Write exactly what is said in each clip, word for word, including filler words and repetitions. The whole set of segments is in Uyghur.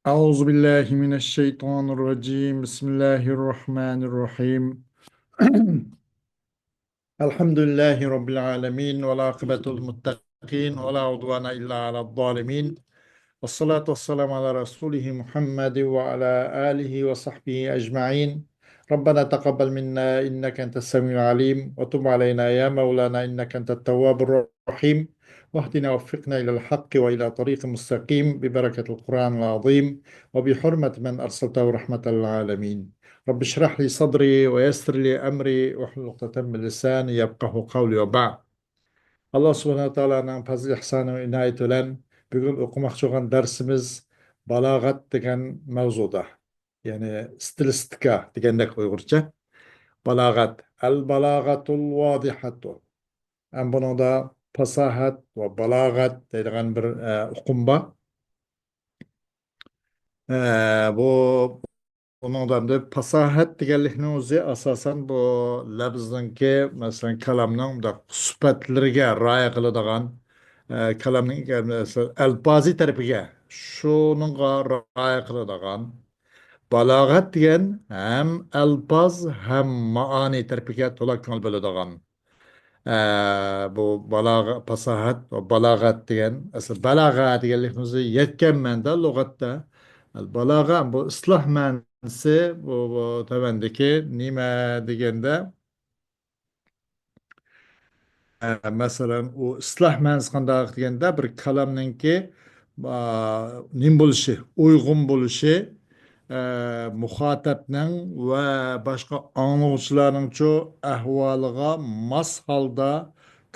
أعوذ بالله من الشيطان الرجيم. بسم الله الرحمن الرحيم. الحمد لله رب العالمين، والعاقبة للمتقين، ولا عدوان إلا على الظالمين، والصلاة والسلام على رسوله محمد وعلى آله وصحبه أجمعين. ربنا تقبل منا إنك أنت السميع العليم، وتب علينا يا مولانا إنك أنت التواب الرحيم، واهدنا ووفقنا إلى الحق وإلى طريق مستقيم ببركة القرآن العظيم وبحرمة من أرسلته رحمة للعالمين. رب اشرح لي صدري ويسر لي أمري واحلل عقدة من لساني يفقهوا قولي وبعد. ئاللا سۇبھانەھۇ ۋە تائالانىڭ پەزلى ئىھسانى ۋە ئىنايىتى بىلەن بۈگۈن ئوقۇماقچى بولغان دەرسىمىز بالاغەت دېگەن مەۋزۇدا، يەنى ستىلىستىكا دېگەندەك ئۇيغۇرچە. بالاغەت، ئەل بالاغەتۇل ۋادىھەتۇ. ھەم بۇنىڭدا پاساھەت ۋە بالاغەت دەيدىغان بىر، ئە، ئۇقۇم بار. ئە، بۇ، بۇنىڭدا ئەمدى پاساھەت دېگەنلىكنىڭ ئۆزى ئاساسەن بۇ لەپزنىڭكى، مەسىلەن، كالامنىڭ مۇنداق سۈپەتلىرىگە رىئايە قىلىدىغان، ئە، كالامنىڭ، ئە، مەسىلەن، ئەلپازى تەرىپىگە، شۇنىڭغا رىئايە قىلىدىغان. بالاغەت دېگەن ھەم ئەلپاز، ھەم مائانى تەرىپىگە تولا كۆڭۈل بۆلىدىغان. ئە، بۇ بالاغە، پاساھەت ۋە بالاغەت دېگەن، ئەسلى بالاغە دېگەنلىكنىڭ ئۆزى يەتكەنمەندە لۇغەتتە. بالاغە بۇ ئىسلاھ مەنىسى، بۇ، بۇ تۆۋەندىكى نېمە دېگەندە، ئە، مەسىلەن، ئۇ ئىسلاھ مەنىسى قانداق دېگەندە، بىر كالامنىڭكى، ئا، نېمە بولۇشى، ئۇيغۇن بولۇشى، ئە، مۇخاتەپنىڭ ۋە باشقا ئاڭلىغۇچىلارنىڭچۇ ئەھۋالىغا ماس ھالدا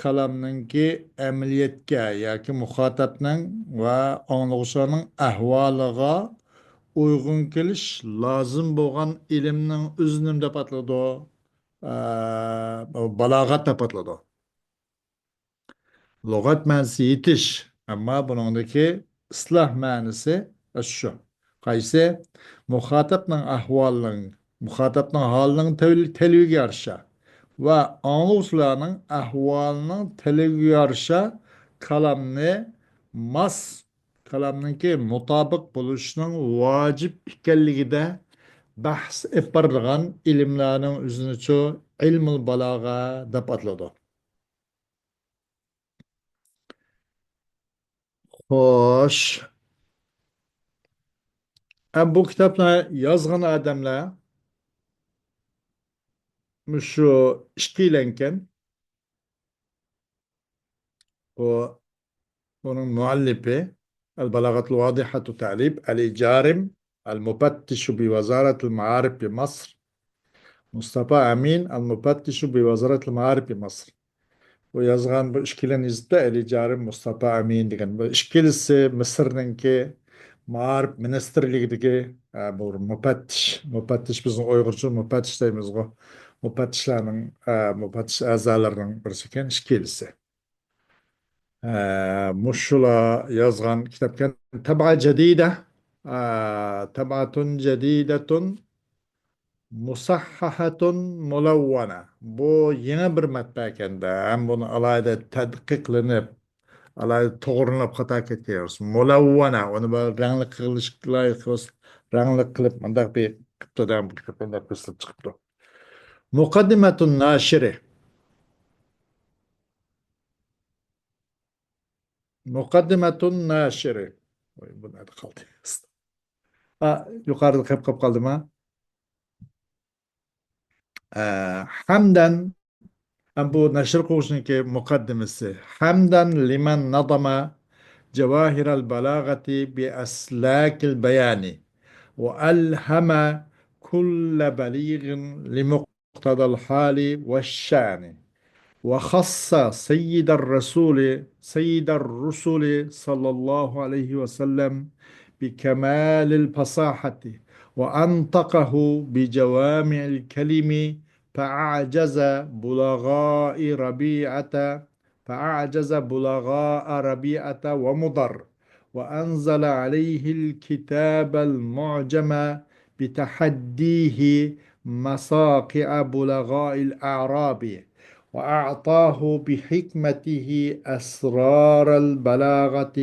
كالامنىڭكى ئەمەلىيەتكە ياكى مۇخاتەپنىڭ ۋە ئاڭلىغۇچىلارنىڭ ئەھۋالىغا ئۇيغۇن كېلىش لازىم بولغان ئىلىمنىڭ ئۆزىنى نېمە دەپ ئاتىلىدۇ؟ ئە، بالاغەت دەپ ئاتىلىدۇ. لۇغەت مەنىسى يېتىش، ئەمما بۇنىڭدىكى ئىسلاھ مەنىسى شۇ. قايسى؟ مۇخاتەپنىڭ ئەھۋالىنىڭ، مۇخاتەپنىڭ ھالىنىڭ تەل-، تەلىپىگە يارىشا ۋە ئاڭلىغۇچىلارنىڭ ئەھۋالىنىڭ تەلىپىگە يارىشا كالامنى ماس، كالامنىڭكى مۇتابىق بولۇشىنىڭ ۋاجىپ ئىكەنلىكىدە بەھس ئېلىپ بارىدىغان ئىلىملەرنىڭ ئۆزىنىچۇ ئىلمۇل بالاغە دەپ ئاتىلىدۇ. خوش. ئە، بۇ كىتابنى يازغان ئادەملەر مۇشۇ ئىككىيلەنكەن. بۇ، بۇنىڭ مۇئەللىپى، البلاغة الواضحة تەلىپ، ئەلى جارىم، المفتش بوزارەتىل مائارىپ بىمىسىر، مۇستاپا ئەمىن، المفتش بوزارەتىل مائارىپ بىمىسىر. بۇ يازغان، بۇ ئىككىلەن يېزىپتۇ، ئەلى جارىم، مۇستاپا ئەمىن دېگەن. بۇ ئىككىلىسى مىسىرنىڭكى مائارىپ مىنىستىرلىكىدىكى، ئە، بۇ مۇپەتتىش، مۇپەتتىش، بىزنىڭ ئۇيغۇرچە مۇپەتتىش دەيمىزغۇ. مۇپەتتىشلەرنىڭ، ئە، مۇپەتتىش ئەزالىرىنىڭ بىرسى ئىكەن، ئىككىلىسى. ئە، مۇشۇلار يازغان كىتابكەن. تەبئە جەدىدە، ئە، تەبئەتۇن جەدىدەتۇن مۇسەھھەھەتۇن مۇلەۋۋەنە. بۇ يېڭى بىر مەتبەئەكەن-دە. ھەم بۇنى ئالاھىدە تەتقىقلىنىپ، ئالاھىدە توغرىلىنىپ خاتا كەتكەن يوق. مۇلەۋۋەنە. ئۇنى بىر رەڭلىك قىلىش، رەڭلىك قىلىپ، مۇنداق بىر قىپتۇ-دە، بۇ كىتاب مۇنداق بېسىلىپ چىقىپتۇ. مۇقەددىمەتۇن ناشىرى. مۇقەددىمەتۇن ناشىرى. ۋاي، بۇ نەدە قالدى؟ ئا، يۇقىرىدا قېلىپ، قېلىپ قالدىما؟ ئە، ھەمدەن، ھەم بۇ نەشر قىلغۇچىنىڭكى مۇقەددىمىسى. حمدا لمن نظم جواهر البلاغة بأسلاك البيان، وألهم كل بليغ لمقتضى الحال والشأن. وخص سيد الرسول، سيد الرسل صلى الله عليه وسلم بكمال الفصاحة، وأنطقه بجوامع الكلم، فأعجز بلغاء ربيعة، فأعجز بلغاء ربيعة ومضر، وأنزل عليه الكتاب المعجم بتحديه مصاقع بلغاء الأعراب، وأعطاه بحكمته أسرار البلاغة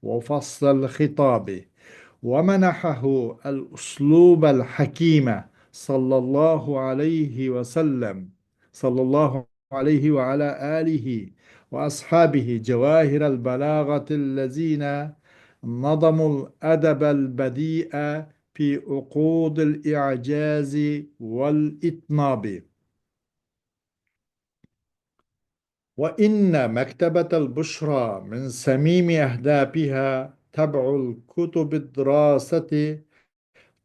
وفصل الخطاب، ومنحه الأسلوب الحكيم صلى الله عليه وسلم، صلى الله عليه وعلى آله وأصحابه جواهر البلاغة الذين نظموا الأدب البديع في عقود الإعجاز والإطناب. وإن مكتبة البشرى من صميم أهدافها طبع الكتب الدراسة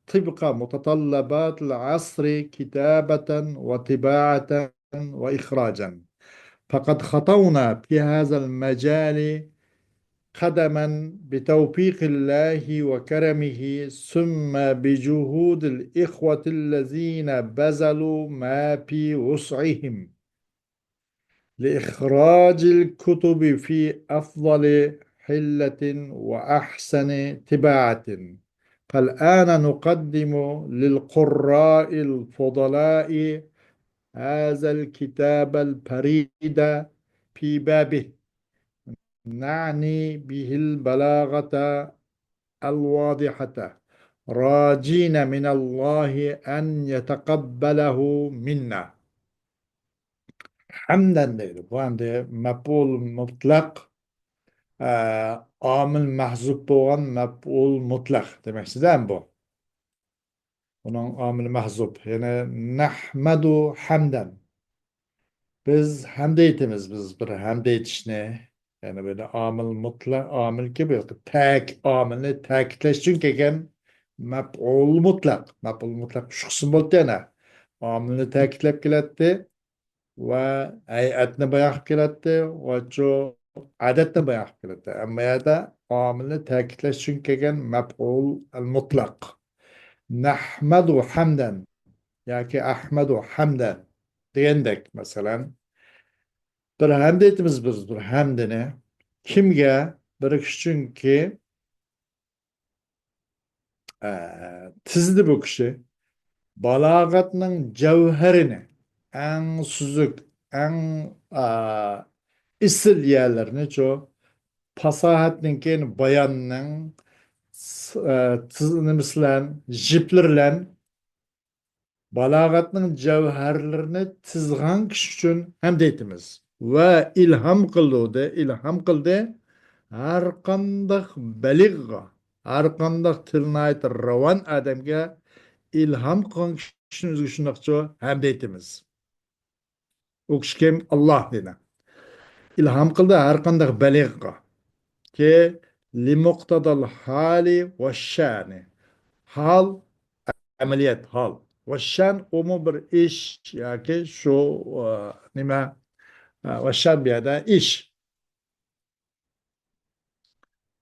طبق متطلبات العصر كتابة وطباعة وإخراجا. فقد خطونا في هذا المجال قدما بتوفيق الله وكرمه، ثم بجهود الإخوة الذين بذلوا ما في وسعهم لإخراج الكتب في أفضل حلة وأحسن طباعة. فالآن نقدم للقراء الفضلاء هذا الكتاب الفريد في بابه، نعني به البلاغة الواضحة، راجين من الله أن يتقبله منا. ھەمدەن دەيدۇ. بۇ ئەمدى مەپئۇل مۇتلەق، ئە، ئامىل مەھزۇپ بولغان مەپئۇل مۇتلەق دېمەكچىدە بۇ. ئۇنىڭ ئامىلى مەھزۇپ. يەنى نەھمەدۇ ھەمدەن. بىز ھەمدە ئېيتىمىز، بىز بىر ھەمدە ئېيتىشنى، يەنى بىر ئامىل مۇتلەق، ئامىلكى بىر تەك-، ئامىلنى تەكىتلەش ئۈچۈن كەلگەن مەپئۇل مۇتلەق. مەپئۇل مۇتلەق ئۈچ قىسىم بولدى يەنە. ئامىلنى تەكىتلەپ كېلەتتى ۋە ھەيئەتنى بايان قىلىپ كېلەتتى ۋە شۇ ئادەتنى بايان قىلىپ كېلەتتى. ئەمما يەردە ئامىلنى تەكىتلەش ئۈچۈن كەلگەن مەپئۇل مۇتلەق. نەھمەدۇ ھەمدەن ياكى ئەھمەدۇ ھەمدەن دېگەندەك، مەسىلەن، بىر ھەمدە ئېيتىمىز بىز، بىر ھەمدىنى. كىمگە؟ بىر كىشى، چۈنكى، ئە، تىزدى بۇ كىشى. بالاغەتنىڭ جەۋھىرىنى، ئەڭ سۈزۈك، ئەڭ، ئە، ئېسىل يەرلىرىنى، شۇ پاساھەتنىڭكى، باياننىڭ، ئە، تىز-، نېمىسى بىلەن، جىپلىرى بىلەن بالاغەتنىڭ جەۋھەرلىرىنى تىزغان كىشى ئۈچۈن ھەمدە ئېيتىمىز. ۋە ئىلھام قىلدى، ئىلھام قىلدى ھەرقانداق بەلىغغا، ھەرقانداق تىلى ناھايىتى راۋان ئادەمگە ئىلھام قىلغان كىشىنى ئۆزىگە شۇنداقچۇ ھەمدە ئېيتىمىز. ئۇ كىشى كىم؟ ئاللاھ دېدى. ئىلھام قىلدى ھەرقانداق بەلىغقا. كى لىمۇقتەدەل ھالى ۋەششەنى. ھال، ئەمەلىيەت، ھال. ۋەششەن، ئۇمۇ بىر ئىش ياكى شۇ، ئە، نېمە، ئە، ۋەششەن بۇ يەردە ئىش.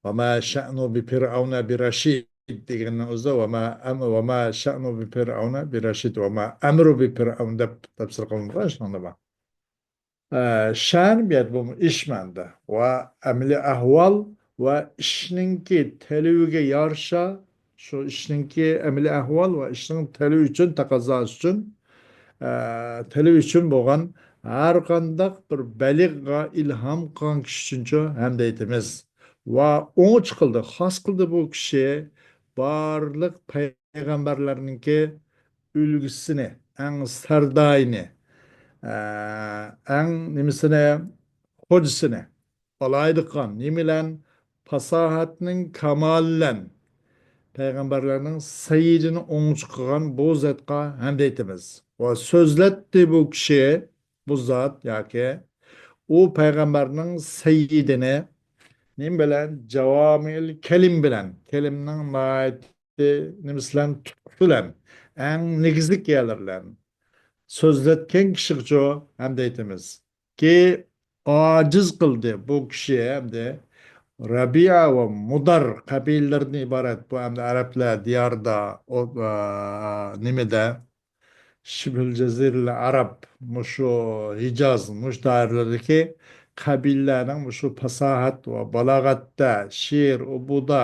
ۋەما شەئنۇ بىفىرئەۋنە بىرەشىد دېگەننىڭ ئۆزىدە ۋەما ئەم-، ۋەما شەئنۇ بىفىرئەۋنە بىرەشىد، ۋەما ئەمرۇ بىفىرئەۋن دەپ تەپسىر قىلىنغان شۇنىڭدا بار. ئە، شەن بۇ يەردە بۇ ئىش مەنىدە. ۋە ئەمەلىي ئەھۋال ۋە ئىشنىڭكى تەلىپىگە يارىشا، شۇ ئىشنىڭكى ئەمەلىي ئەھۋال ۋە ئىشنىڭ تەلىپى ئۈچۈن، تەقەززاسى ئۈچۈن، ئە، تەلىپى ئۈچۈن بولغان ھەرقانداق بىر بەلىغغا ئىلھام قىلغان كىشى ئۈچۈنچۇ ھەمدە ئېيتىمىز. ۋە ئوڭچە قىلدى، خاس قىلدى بۇ كىشى بارلىق پەيغەمبەرلەرنىڭكى ئۈلگىسىنى، ئەڭ سەردارىنى، ئە، ئەڭ نېمىسىنى، خوجىسىنى، ئالاھىدە قىلغان نېمە بىلەن؟ پاساھەتنىڭ كامالى بىلەن پەيغەمبەرلەرنىڭ سەييىدىنى ئوڭچە قىلغان بۇ زاتقا ھەمدە ئېيتىمىز. ۋە سۆزلەتتى بۇ كىشى، بۇ زات ياكى ئۇ پەيغەمبەرنىڭ سەييىدىنى نېمە بىلەن؟ جاۋامىئىل كەلىم بىلەن، كەلىمنىڭ ناھايىتى نېمىسى بىلەن؟ تۇتقۇسى بىلەن، ئەڭ نېگىزلىك يەرلىرى بىلەن سۆزلەتكەن كىشىگىچۇ ھەمدە ئېيتىمىز. كى ئاجىز قىلدى بۇ كىشى ھەمدە رەبىئە ۋە مۇدار قەبىلىلىرىدىن ئىبارەت بۇ ئەمدى ئەرەبلەر دىيارىدا، ئو-، ئا، نېمىدە، شىبھىل جەزىرىل ئەرەب، مۇشۇ ھىجاز، مۇشۇ دائىرىلەردىكى قەبىلىلەرنىڭ مۇشۇ پاساھەت ۋە بالاغەتتە، شېئىر، ئۇبۇدا،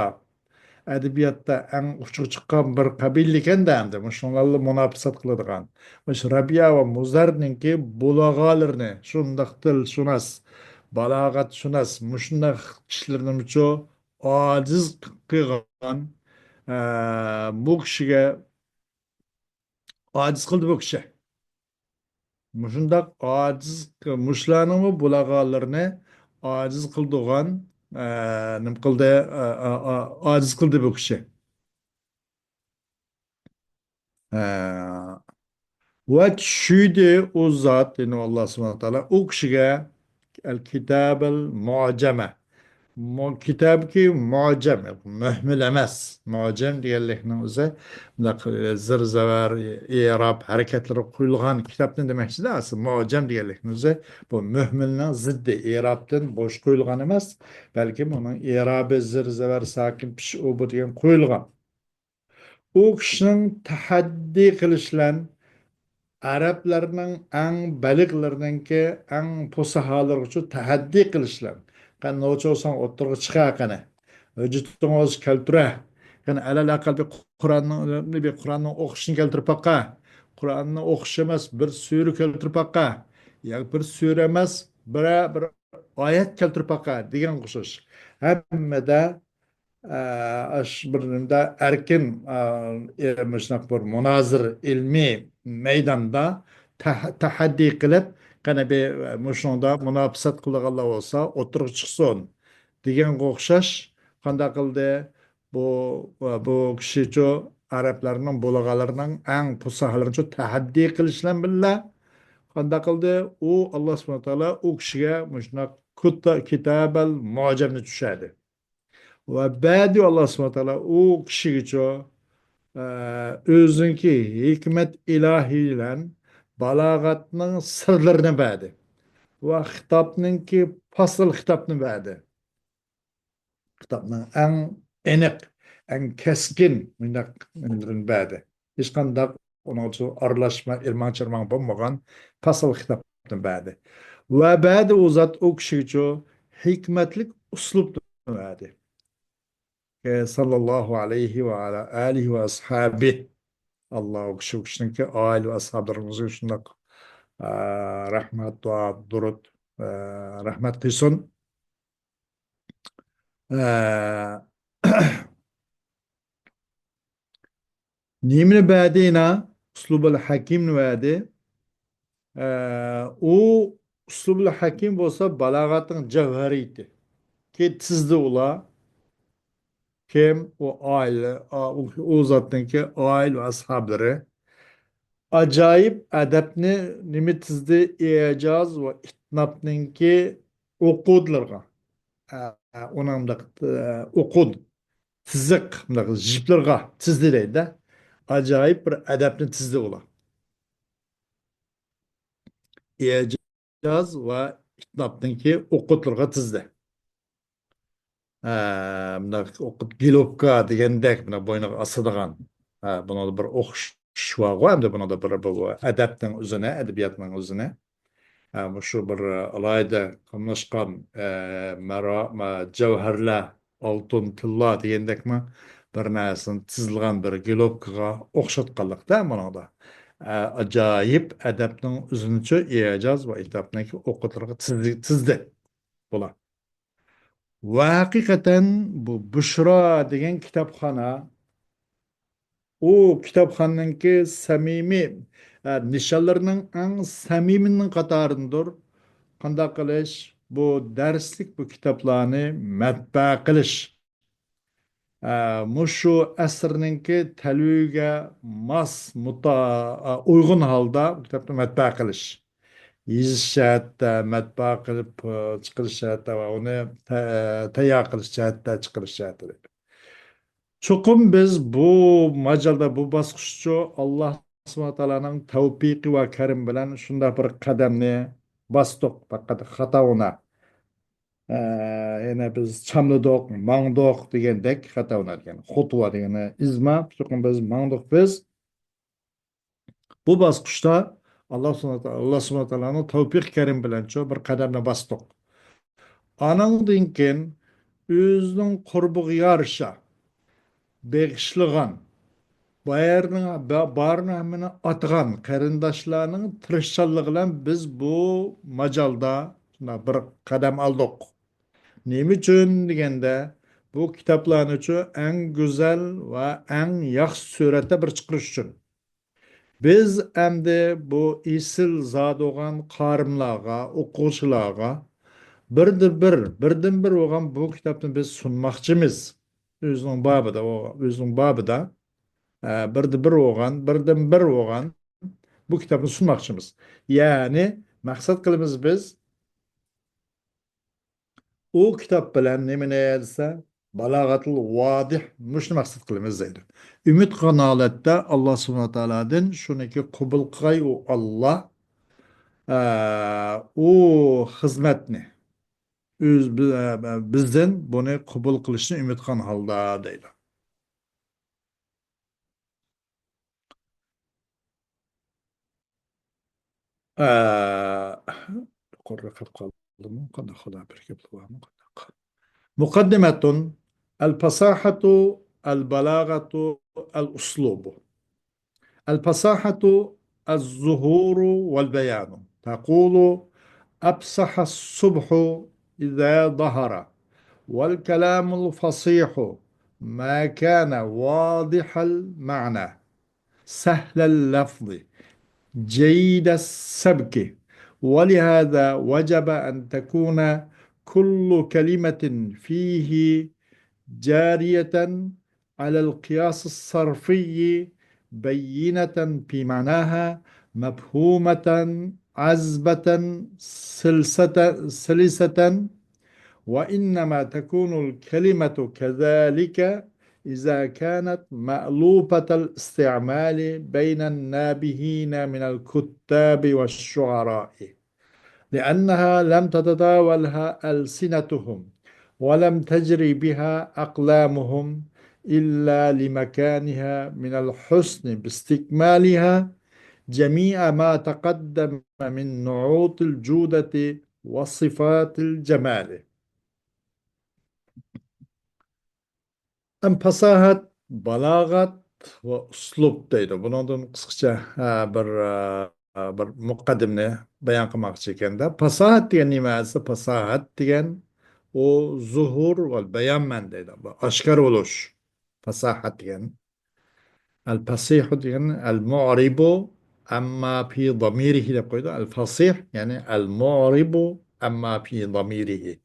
ئەدەبىياتتا ئەڭ ئۇچىغا چىققان بىر قەبىلە ئىكەن-دە ئەمدى، مۇشۇنىڭلار بىلەن مۇناپىسەت قىلىدىغان. مۇشۇ رەبىئە ۋە مۇزەرنىڭكى بۇلغالىرىنى، شۇنداق تىلشۇناس، بالاغەتشۇناس، مۇشۇنداق كىشىلىرىنىمۇچۇ ئاجىز قىلغان، ئە، بۇ كىشىگە ئاجىز قىلدى بۇ كىشى. مۇشۇنداق ئاجىز، مۇشۇلارنىڭمۇ بۇلىغانلىرىنى ئاجىز قىلىدىغان، ئە، نېمە قىلدى؟ ئە، ئە، ئە، ئاجىز قىلدى بۇ كىشى. ئە، ۋە چۈشۈردى ئۇ زات، يەنى ئاللا سۇبھانەھۇ ۋە تائالا ئۇ كىشىگە ئەل كىتابەل مۇئجەمە. مۇ-، كىتابكى مۇئجەم، مۆھمىل ئەمەس. مۇئجەم دېگەنلىكنىڭ ئۆزى مۇنداق، ئە، زىر زەۋەر، ئېراب ھەرىكەتلىرى قويۇلغان كىتابنى دېمەكچىدە، ئەسلى مۇئجەم دېگەنلىكنىڭ ئۆزى بۇ مۆھمىلنىڭ زىددى، ئېرابتىن بوش قويۇلغان ئەمەس، بەلكىم ئۇنىڭ ئېرابى زىر زەۋەر ساكىن پىش ئۇ بۇ دېگەن قويۇلغان. ئۇ كىشىنىڭ تەھەددىي قىلىش بىلەن ئەرەبلەرنىڭ ئەڭ بەلىغلىرىنىڭكى ئەڭ پۇساھالىرىغىچۇ تەھەددىي قىلىش بىلەن، قېنى نوچى بولساڭ ئوتتۇرىغا چىقە قېنى. ھۆججىتىڭ بولسا كەلتۈرە. قېنى ئەلەل ئەقەل بىر قۇرئاننىڭ، بىر قۇرئاننىڭ ئوقۇشىنى كەلتۈرۈپ باقا. قۇرئاننى ئوقۇش ئەمەس، بىر سۈرە كەلتۈرۈپ باقا. ياكى بىر سۈرە ئەمەس، بىرەر بىر ئايەت كەلتۈرۈپ باقا دېگەنگە ئوخشاش. ھەممىدە ئە، ئاش بىر نېمىدە ئەركىن، ئە، ئە، مۇشۇنداق بىر مۇنازىرە، ئىلمىي مەيداندا تەھ-، تەھەددىي قىلىپ، قېنى بىر، ئە، مۇشۇنىڭدا مۇناپىسەت قىلىدىغانلار بولسا ئوتتۇرىغا چىقسۇن دېگەنگە ئوخشاش. قانداق قىلدى؟ بۇ، بۇ كىشىچۇ ئەرەبلەرنىڭ بۇلىغانلىرىنىڭ ئەڭ پۇساھالىرىچۇ تەھەددىي قىلىش بىلەن بىللە، قانداق قىلدى؟ ئۇ، ئاللا سۇبھانەھۇ ۋە تائالا ئۇ كىشىگە مۇشۇنداق كۇتا-، كىتابەل مۇئجەمنى چۈشەردى. ۋە بەدى ئاللا سۇبھانەھۇ ۋە تائالا ئۇ كىشىگىچۇ، ئە، ئۆزىنىڭكى ھېكمەت ئىلاھىي بىلەن بالاغەتنىڭ سىرلىرىنى بەردى. ۋە خىتابنىڭكى پاسىل خىتابنى بەردى. خىتابنىڭ ئەڭ ئېنىق، ئەڭ كەسكىن مۇنداق نېمىلىرىنى بەردى. ھېچقانداق ئۇنىڭغا ئارىلاشما، ئىرماڭ-چىرماڭ بولمىغان پاسىل خىتابنى بەردى. ۋە بەردى ئۇ زات ئۇ كىشىگىچۇ ھېكمەتلىك ئۇسلۇبنى بەردى. ئە، ساللاللاھۇ ئەلەيھى ۋە ئەلا ئالىھى ۋە ئەسھابى. ئاللا ئۇ كىشى، ئۇ كىشىنىڭكى ئائىلە ۋە ئەسھابلىرىمىزغا شۇنداق، ئە، رەھمەت، دۇئا، دۇرۇت، ئە، رەھمەت قىلسۇن. ئە، نېمىنى بەردى يەنە؟ ئۇسلۇبۇل ھەكىمنى بەردى. ئە، ئۇ ئۇسلۇبۇل ھەكىم بولسا بالاغەتنىڭ جەۋھىرىيىتى. كى تىزدى ئۇلار. كىم؟ ئۇ ئائىلە، ئا-، ئۇ، ئۇ زاتنىڭكى ئائىلە ۋە ئەسھابلىرى. ئاجايىپ ئەدەپنى نېمە تىزدى؟ ئىجاز ۋە ئىتنابنىڭكى ئوقۇدلىرىغا. ئە، ئۇنىڭ مۇنداق، ئە، ئوقۇد، تىزىق، مۇنداق جىپلىرىغا تىزدى دەيدۇ-دە. ئاجايىپ بىر ئەدەپنى تىزدى ئۇلار. ئىجاز ۋە ئىتنابنىڭكى ئوقۇدلىرىغا تىزدى. ئە، مۇنداق ئوقۇد، گىلوپكا دېگەندەك، مۇنداق بوينىغا ئاسىدىغان. ئە، بۇنىڭدا بىر ئوخشىشىش بارغۇ، ئەمدى بۇنىڭدا بىر، بۇ ئەدەپنىڭ ئۆزىنى، ئەدەبىياتنىڭ ئۆزىنى. ئە، مۇشۇ بىر ئالاھىدە قاملاشقان، ئە، مەرا-، مە-، جەۋھەرلەر، ئالتۇن، تىللا دېگەندەكمۇ بىر نەرسىنى تىزىلغان بىر گىلوپكىغا ئوخشاتقانلىقتا بۇنىڭدا. ئە، ئاجايىپ ئەدەپنىڭ ئۆزىنىچۇ ئىجاز ۋە ئىتنابنىڭكى ئوقۇدلىرىغا تىزدى، تىزدى بۇلار. ۋە ھەقىقەتەن بۇ بۇشرا دېگەن كىتابخانا، ئۇ كىتابخانىنىڭكى سەمىمىي، ئە، نىشانلىرىنىڭ ئەڭ سەمىمىينىڭ قاتارىدىندۇر. قانداق قىلىش؟ بۇ دەرسلىك بۇ كىتابلارنى مەتبەئە قىلىش. ئە، مۇشۇ ئەسىرنىڭكى تەلۋىگە ماس، مۇتا-، ئە، ئۇيغۇن ھالدا بۇ كىتابنى مەتبەئە قىلىش. يېزىش جەھەتتە، مەتبەئە قىلىپ، ئە، چىقىرىش جەھەتتە ۋە ئۇنى تە-، تەييار قىلىش جەھەتتە، چىقىرىش جەھەتتە دەيدۇ. چوقۇم بىز بۇ ماجالدا، بۇ باسقۇچچۇ ئاللا سۇبھانەھۇ ۋە تائالانىڭ تەۋپىقى ۋە كەرىمى بىلەن شۇنداق بىر قەدەمنى باستۇق. پەقەت خاتاۋۇنا. ئە، يەنە بىز چاملىدۇق، ماڭدۇق دېگەندەك، خاتاۋۇنا دېگەن، خۇتۋا دېگىنى ئىزما، چوقۇم بىز ماڭدۇق بىز. بۇ باسقۇچتا ئاللا سۇبھانەھۇ، ئاللا سۇبھانەھۇ ۋە تائالانىڭ تەۋپىق كەرىمى بىلەنچۇ بىر قەدەمنى باستۇق. ئانىڭدىن كېيىن ئۆزىنىڭ قۇربىغا يارىشا بېغىشلىغان، بارىنىڭ، با-، بارىنىڭ ھەممىنى ئاتىغان قېرىنداشلارنىڭ تىرىشچانلىقى بىلەن بىز بۇ ماجالدا شۇنداق بىر قەدەم ئالدۇق. نېمە ئۈچۈن دېگەندە، بۇ كىتابلارنىچۇ ئەڭ گۈزەل ۋە ئەڭ ياخشى سۈرەتتە بىر چىقىرىش ئۈچۈن. بىز ئەمدى بۇ ئېسىل زادى بولغان قارىملارغا، ئوقۇغۇچىلارغا بىردىن بىر، بىردىن بىر بولغان بۇ كىتابنى بىز سۇنماقچىمىز. ئۆزىنىڭ بابىدا، ئۆزىنىڭ بابىدا، ئە، بىردىن بىر بولغان، بىردىن بىر بولغان بۇ كىتابنى سۇنماقچىمىز. يەنى مەقسەت قىلىمىز بىز ئۇ كىتاب بىلەن نېمىنى دېسە، بالاغەتۇل ۋادىھ، مۇشۇنى مەقسەت قىلىمىز دەيدۇ. ئۈمىد قىلغان ھالەتتە ئاللا سۇبھانەھۇ ۋە تائالادىن شۇنىڭكى قوبۇل قىلاي ئۇ ئاللا، ئە، ئۇ خىزمەتنى ئۆز بىزدىن بۇنى قوبۇل قىلىشنى ئۈمىد قىلغان ھالدا دەيدۇ. ئە، يۇقىرىدا قېلىپ قالدىمۇ؟ قانداق خۇدا بىر گەپلا بارمۇ؟ قانداق؟ مۇقەددىمەتۇن، الفصاحة، البلاغة، الأسلوب. الفصاحة الظهور والبيان. تقول: أفصح الصبح إذا ظهر، والكلام الفصيح ما كان واضح المعنى، سهل اللفظ، جيد السبك، ولهذا وجب أن تكون كل كلمة فيه جارية على القياس الصرفي بينة في معناها، مفهومة، عذبة، سلسة، سلسة، وإنما تكون الكلمة كذلك إذا كانت مألوفة الاستعمال بين النابهين من الكتاب والشعراء، لأنها لم تتداولها ألسنتهم، ولم تجر بها أقلامهم، إلا لمكانها من الحسن باستكمالها جميع ما تقدم من نعوت الجودة وصفات الجمال. ئەم پاساھەت، بالاغەت ۋە ئۇسلۇب دەيدۇ. بۇنىڭدىن قىسقىچە، ھە، بىر، ھە، بىر مۇقەددىمىنى بايان قىلماقچى ئىكەندە. پاساھەت دېگەن نېمە دېسە، پاساھەت دېگەن ئۇ زۇھۇر ۋە بەيانمەن دەيدۇ. بۇ ئاشكارا بولۇش. پاساھەت دېگەن. ئەل پەسىھۇ دېگەن ئەل مۇئرىبۇ ئەمما پى زامىرىھى دەپ قويىدۇ. ئەل پەسىھ، يەنى ئەل مۇئرىبۇ ئەمما پى زامىرىھى.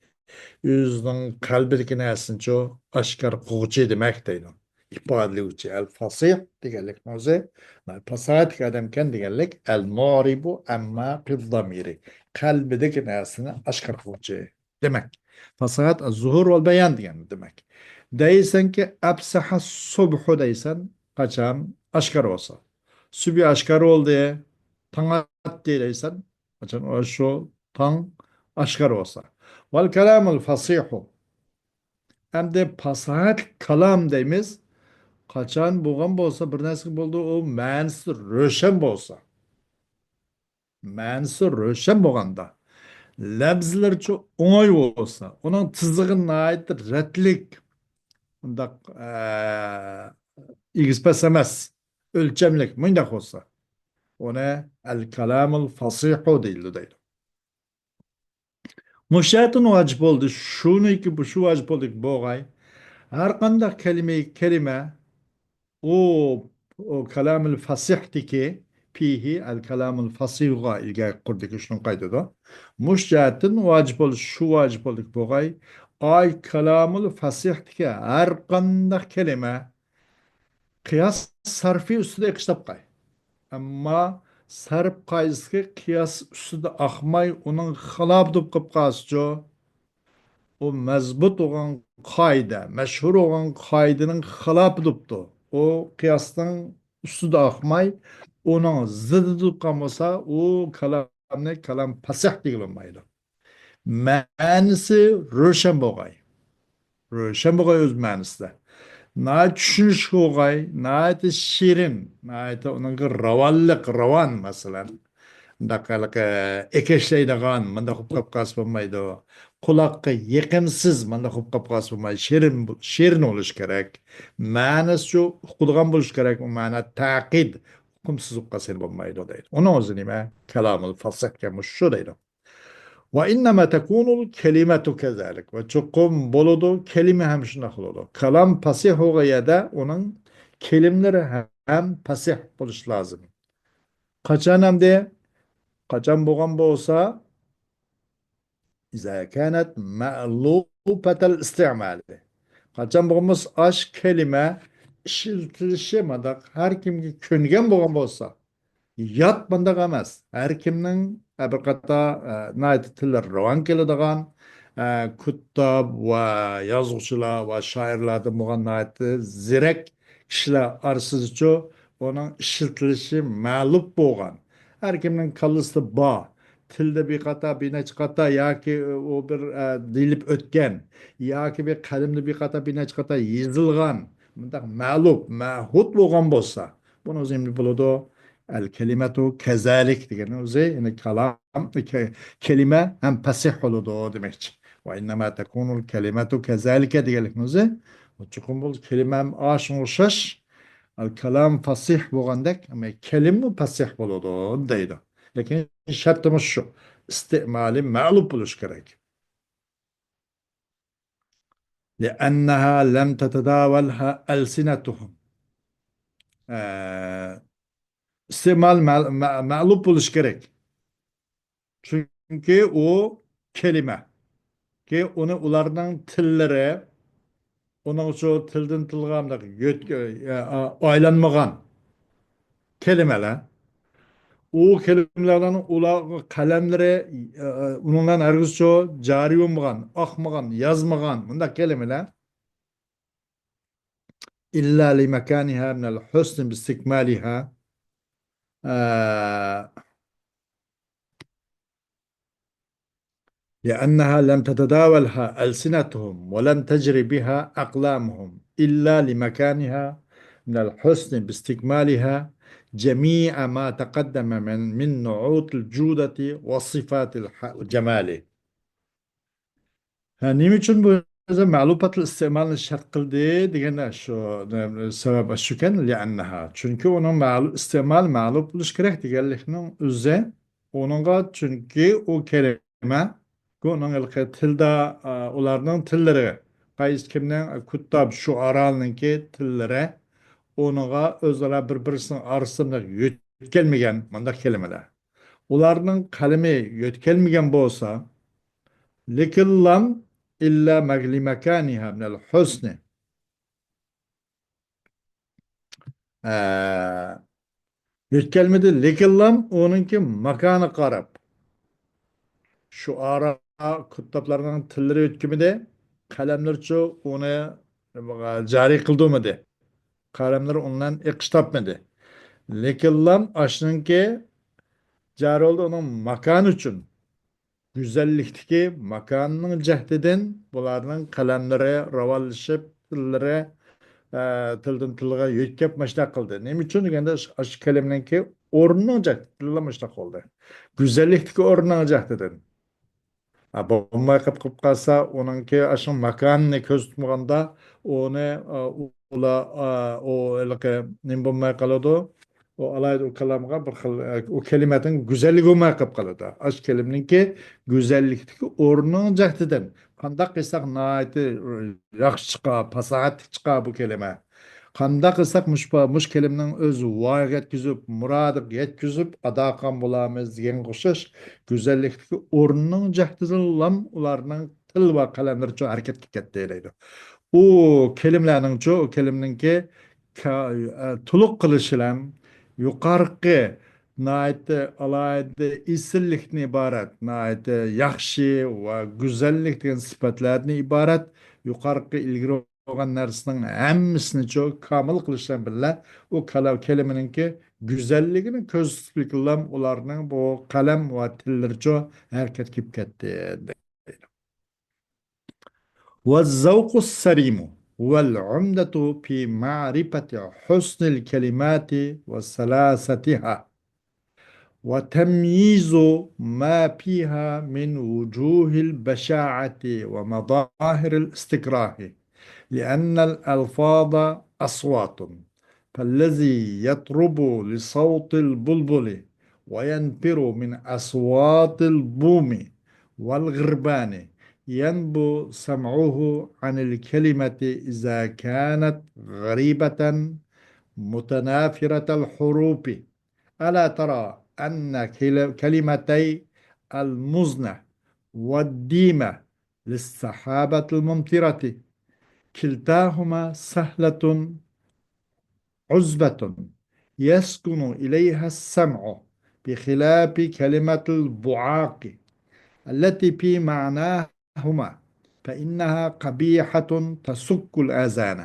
ئۆزىنىڭ قەلبىدىكى نەرسىنىچۇ ئاشكارا قىلغۇچى دېمەك دەيدۇ. ئىپادىلىگۈچى. ئەل پەسىھ دېگەنلىكنىڭ ئۆزى، پاساھەتلىك ئادەمكەن دېگەنلىك، ئەل مۇئرىبۇ ئەمما پى زامىرى. قەلبىدىكى نەرسىنى ئاشكارا قىلغۇچى. دېمەك، پاساھەت، زۇھۇر ۋەل بايان دېگەن دېمەك. دەيسەنكى، ئەپسەھە سۇبھۇ دەيسەن، قاچان ئاشكارا بولسا. سۈبھى ئاشكارا بولدى، تاڭ ئاتتى دەيسەن، قاچان ئاشۇ تاڭ ئاشكارا بولسا. ۋەل كالامۇل فەسىھۇ. ئەمدى پاساھەتلىك كالام دەيمىز. قاچان بولغان بولسا، بىر نەرسىگە بولدى، ئۇ مەنىسى روشەن بولسا. مەنىسى روشەن بولغاندا، لەپزىلىرىچۇ ئوڭاي بولسا، ئۇنىڭ تىزىقى ناھايىتى رەتلىك، ئۇنداق، ئە، ئېگىز پەس ئەمەس، ئۆلچەملىك، مۇنداق بولسا، ئۇنى ئەل كالامۇل فەسىھۇ دېيىلىدۇ دەيدۇ. مۇشۇ جەھەتتىن ۋاجىپ بولدى. شۇنىڭكى، بۇ، شۇ ۋاجىپ بولدىكى بولغاي. ھەر قانداق كەلىمە، كەلىمە، ئۇ، ئۇ كالامۇل فەسىھتىكى، پىھى ئەل كالامۇل فەسىھۇغا ئىلگە قۇردىكى شۇنىڭ قايتىدۇ. مۇشۇ جەھەتتىن ۋاجىپ بولدى، شۇ ۋاجىپ بولدىكى بولغاي. ئاي كالامۇل فەسىھتىكى ھەر قانداق كەلىمە، قىياس سەرپى ئۈستىدە ئېقىش تاپقاي. ئەمما سەرپ قائىدىسىدىكى قىياس ئۈستىدە ئاقماي، ئۇنىڭ خىلاپىدا بولۇپ قالسىچۇ، ئۇ مەزبۇت بولغان قائىدە، مەشھۇر بولغان قائىدىنىڭ خىلاپىدا بوپتۇ. ئۇ قىياسنىڭ ئۈستىدە ئاقماي، ئۇنىڭ زىدىدا بولۇپ قالمىسا، ئۇ كالامنى كالام پەسىھ دېگىلى بولمايدۇ. مەنىسى روشەن بولغاي. روشەن بولغاي ئۆز مەنىسىدە. ناھايىتى چۈشىنىشلىك بولغاي، ناھايىتى شېرىن، ناھايىتى ئۇنىڭغا راۋانلىق، راۋان، مەسىلەن. مۇنداق ھېلىقى ئېكەشلەيدىغان، مۇنداق بولۇپ قاپ قالسا بولمايدۇ. قۇلاققا يېقىمسىز، مۇنداق بولۇپ قاپ قالسا بولمايدۇ. شېرىن، شېرىن بولۇشى كېرەك. مەنىسىچۇ ئۇقىدىغان بولۇشى كېرەك. ئۇ مەنە تەقىد، ئۇقۇمسىز بولۇپ قالسا بولمايدۇ دەيدۇ. ئۇنىڭ ئۆزى نېمە؟ كالامۇل فەسىھ دېگەن مۇشۇ دەيدۇ. وإنما تكون الكلمة كذلك. ۋە چوقۇم بولىدۇ، كەلىمە ھەم شۇنداق بولىدۇ. كالام پاسىھ بولغان يەردە ئۇنىڭ كەلىمىلىرى ھەم پاسىھ بولۇشى لازىم. قاچان ئەمدى؟ قاچان بولغان بولسا، إذا كانت مألوفة الاستعمال. قاچان بولغان بولسا، ئاش كەلىمە ئىشلىتىلىشى مانداق ھەر كىمگە كۆنگەن بولغان بولسا، يات مانداق ئەمەس. ھەر كىمنىڭ، ئە، بىر قاتار، ئە، ناھايىتى تىللىرى راۋان كېلىدىغان، ئە، كۇتتاب ۋە يازغۇچىلار ۋە شائىرلاردىن بولغان ناھايىتى زېرەك كىشىلەر ئارىسىدىچۇ ئۇنىڭ ئىشلىتىلىشى مەلۇم بولغان. ھەر كىمنىڭ كاللىسىدا بار. تىلدا بىر قاتار، بىر نەچچە قاتار ياكى ئۇ بىر، ئە، دېيىلىپ ئۆتكەن ياكى بىر قەلىمدە بىر قاتار، بىر نەچچە قاتار يېزىلغان، مۇنداق مەلۇم، مەھۇد بولغان بولسا، بۇنىڭ ئۆزى نېمە بولىدۇ؟ الكلمة كذلك دېگەننىڭ ئۆزى، يەنى كالام، كە-، كەلىمە ھەم پەسىھ بولىدۇ دېمەكچى. وإنما تكون الكلمة كذلك دېگەنلىكنىڭ ئۆزى، چوقۇم بۇ كەلىمە ھەم ئاشۇنىڭغا ئوخشاش، الكلام فصيح بولغاندەك، ئەمما كەلىمىمۇ پەسىھ بولىدۇ دەيدۇ. لېكىن شەرتىمىز شۇ، ئىستېمالى مەلۇم بولۇشى كېرەك. لأنها لم تتداولها ألسنتهم. ئە، ئىستېمال مەل-، مە-، مەلۇم بولۇشى كېرەك. چۈنكى ئۇ كەلىمە. كى ئۇنى ئۇلارنىڭ تىللىرى، ئۇنىڭ شۇ تىلدىن تىلغا مۇنداق يۆت-، ئە، ئايلانمىغان كەلىمىلەر. ئۇ كەلىمىلەرنىڭ ئۇلار قەلەملىرى، ئە، ئۇنىڭ بىلەن ھەرگىزچۇ جارى بولمىغان، ئاقمىغان، يازمىغان مۇنداق كەلىمىلەر. إلا لمكانها من الحسن باستكمالها. آه، لأنها لم تتداولها ألسنتهم ولم تجر بها أقلامهم إلا لمكانها من الحسن باستكمالها جميع ما تقدم من، من نعوت الجودة وصفات الح-، الجمال. ھە، نېمە ئۈچۈن بۇ يەردە مەلۇپاتىل ئىستېمالنى شەرت قىلدى دېگەندە شۇ، سەۋەب شۇكەن، لىئەننەھا. چۈنكى ئۇنىڭ مەلۇ-، ئىستېمال مەلۇپ بولۇشى كېرەك دېگەنلىكنىڭ ئۆزى ئۇنىڭغا، چۈنكى ئۇ كەلىمە، ئۇنىڭ ھېلىقى تىلدا، ئا، ئۇلارنىڭ تىللىرى، قايسى كىمنىڭ، كۇتتاب، شۇئارانىڭكى تىللىرى ئۇنىڭغا ئۆزئارا بىر-بىرسىنىڭ ئارىسىدا يۆتكەلمىگەن مۇنداق كەلىمىلەر. ئۇلارنىڭ قەلىمى يۆتكەلمىگەن بولسا، لېكىنلام ئىللا مەگلىمەكانىھا مىنەل ھۇسنى. ئە، يۆتكەلمىدى، لېكىنلام ئۇنىڭكى ماكانىغا قاراپ. شۇئارا كۇتتابلارنىڭ تىللىرى يۆتكىمىدى، قەلەملىرىچۇ ئۇنى جارى قىلدۇرمىدى. قەلەملىرى ئۇنىڭ بىلەن ئېقىش تاپمىدى. لېكىنلام ئاشۇنىڭكى جارى بولدى ئۇنىڭ ماكانى ئۈچۈن. گۈزەللىكتىكى ماكاننىڭ جەھتىدىن بۇلارنىڭ قەلەملىرى راۋانلىشىپ، تىللىرى، ئە، تىلدىن تىلغا يۆتكەپ مۇشۇنداق قىلدى. نېمە ئۈچۈن دېگەندە، ئاشۇ كەلىمىنىڭكى ئورنىنىڭ جەھتىدىنلا مۇشۇنداق بولدى. گۈزەللىكتىكى ئورنىنىڭ جەھتىدىن. ئا، بولماي قېلىپ، قېلىپ قالسا، ئۇنىڭكى ئاشۇ ماكانىنى كۆرسىتىپ بولغاندا، ئۇنى، ئا، ئۇلا، ئا، ئۇ ھېلىقى نېمە بولماي قالىدۇ؟ ئۇ ئالاھىدە ئۇ كالامغا بىر خىل، ئۇ كەلىمەتنىڭ گۈزەللىكى بولماي قېلىپ قالىدۇ. ئاشۇ كەلىمىنىڭكى گۈزەللىكتىكى ئورنىنىڭ جەھتىدىن قانداق قىلساق ناھايىتى ياخشى چىقار، پاساھەتلىك چىقار بۇ كەلىمە. قانداق قىلساق مۇشۇ پا-، مۇشۇ كەلىمىنىڭ ئۆز ۋايىغا يەتكۈزۈپ، مۇرادىغا يەتكۈزۈپ ئادا قىلغان بولارمىز دېگەنگە ئوخشاش گۈزەللىكتىكى ئورنىنىڭ جەھتىدىنلام ئۇلارنىڭ تىل ۋە قەلەملىرىچۇ ھەرىكەتكە كەتتى دەيدۇ. ئۇ كەلىمىلەرنىڭچۇ، ئۇ كەلىمىنىڭكى كا-، ئە، تولۇق قىلىشى بىلەن يۇقارقى ناھايىتى ئالاھىدە ئېسىللىكتىن ئىبارەت، ناھايىتى ياخشى ۋە گۈزەللىك دېگەن سۈپەتلەردىن ئىبارەت يۇقارقى ئىلگىرى بولغان نەرسىنىڭ ھەممىسىنىچۇ كامىل قىلىش بىلەن بىللە، ئۇ كالا-، كەلىمىنىڭكى گۈزەللىكىنى كۆرسىتىپلىكىنلام ئۇلارنىڭ بۇ قەلەم ۋە تىللىرىچۇ ھەرىكەتكە كېلىپ كەتتى. والذوق السليم هو العمدة في معرفة حسن الكلمات وسلاستها، وتمييز ما فيها من وجوه البشاعة ومظاهر الاستكراه، لأن الألفاظ أصوات، فالذي يطرب لصوت البلبل وينفر من أصوات البوم والغربان ينبو سمعه عن الكلمة إذا كانت غريبة متنافرة الحروف. ألا ترى أن كل- كلمتي المزنة والديمة للسحابة الممطرة كلتاهما سهلة عذبة يسكن إليها السمع، بخلاف كلمة البعاق التي في معناهما، فإنها قبيحة تسك الآذان.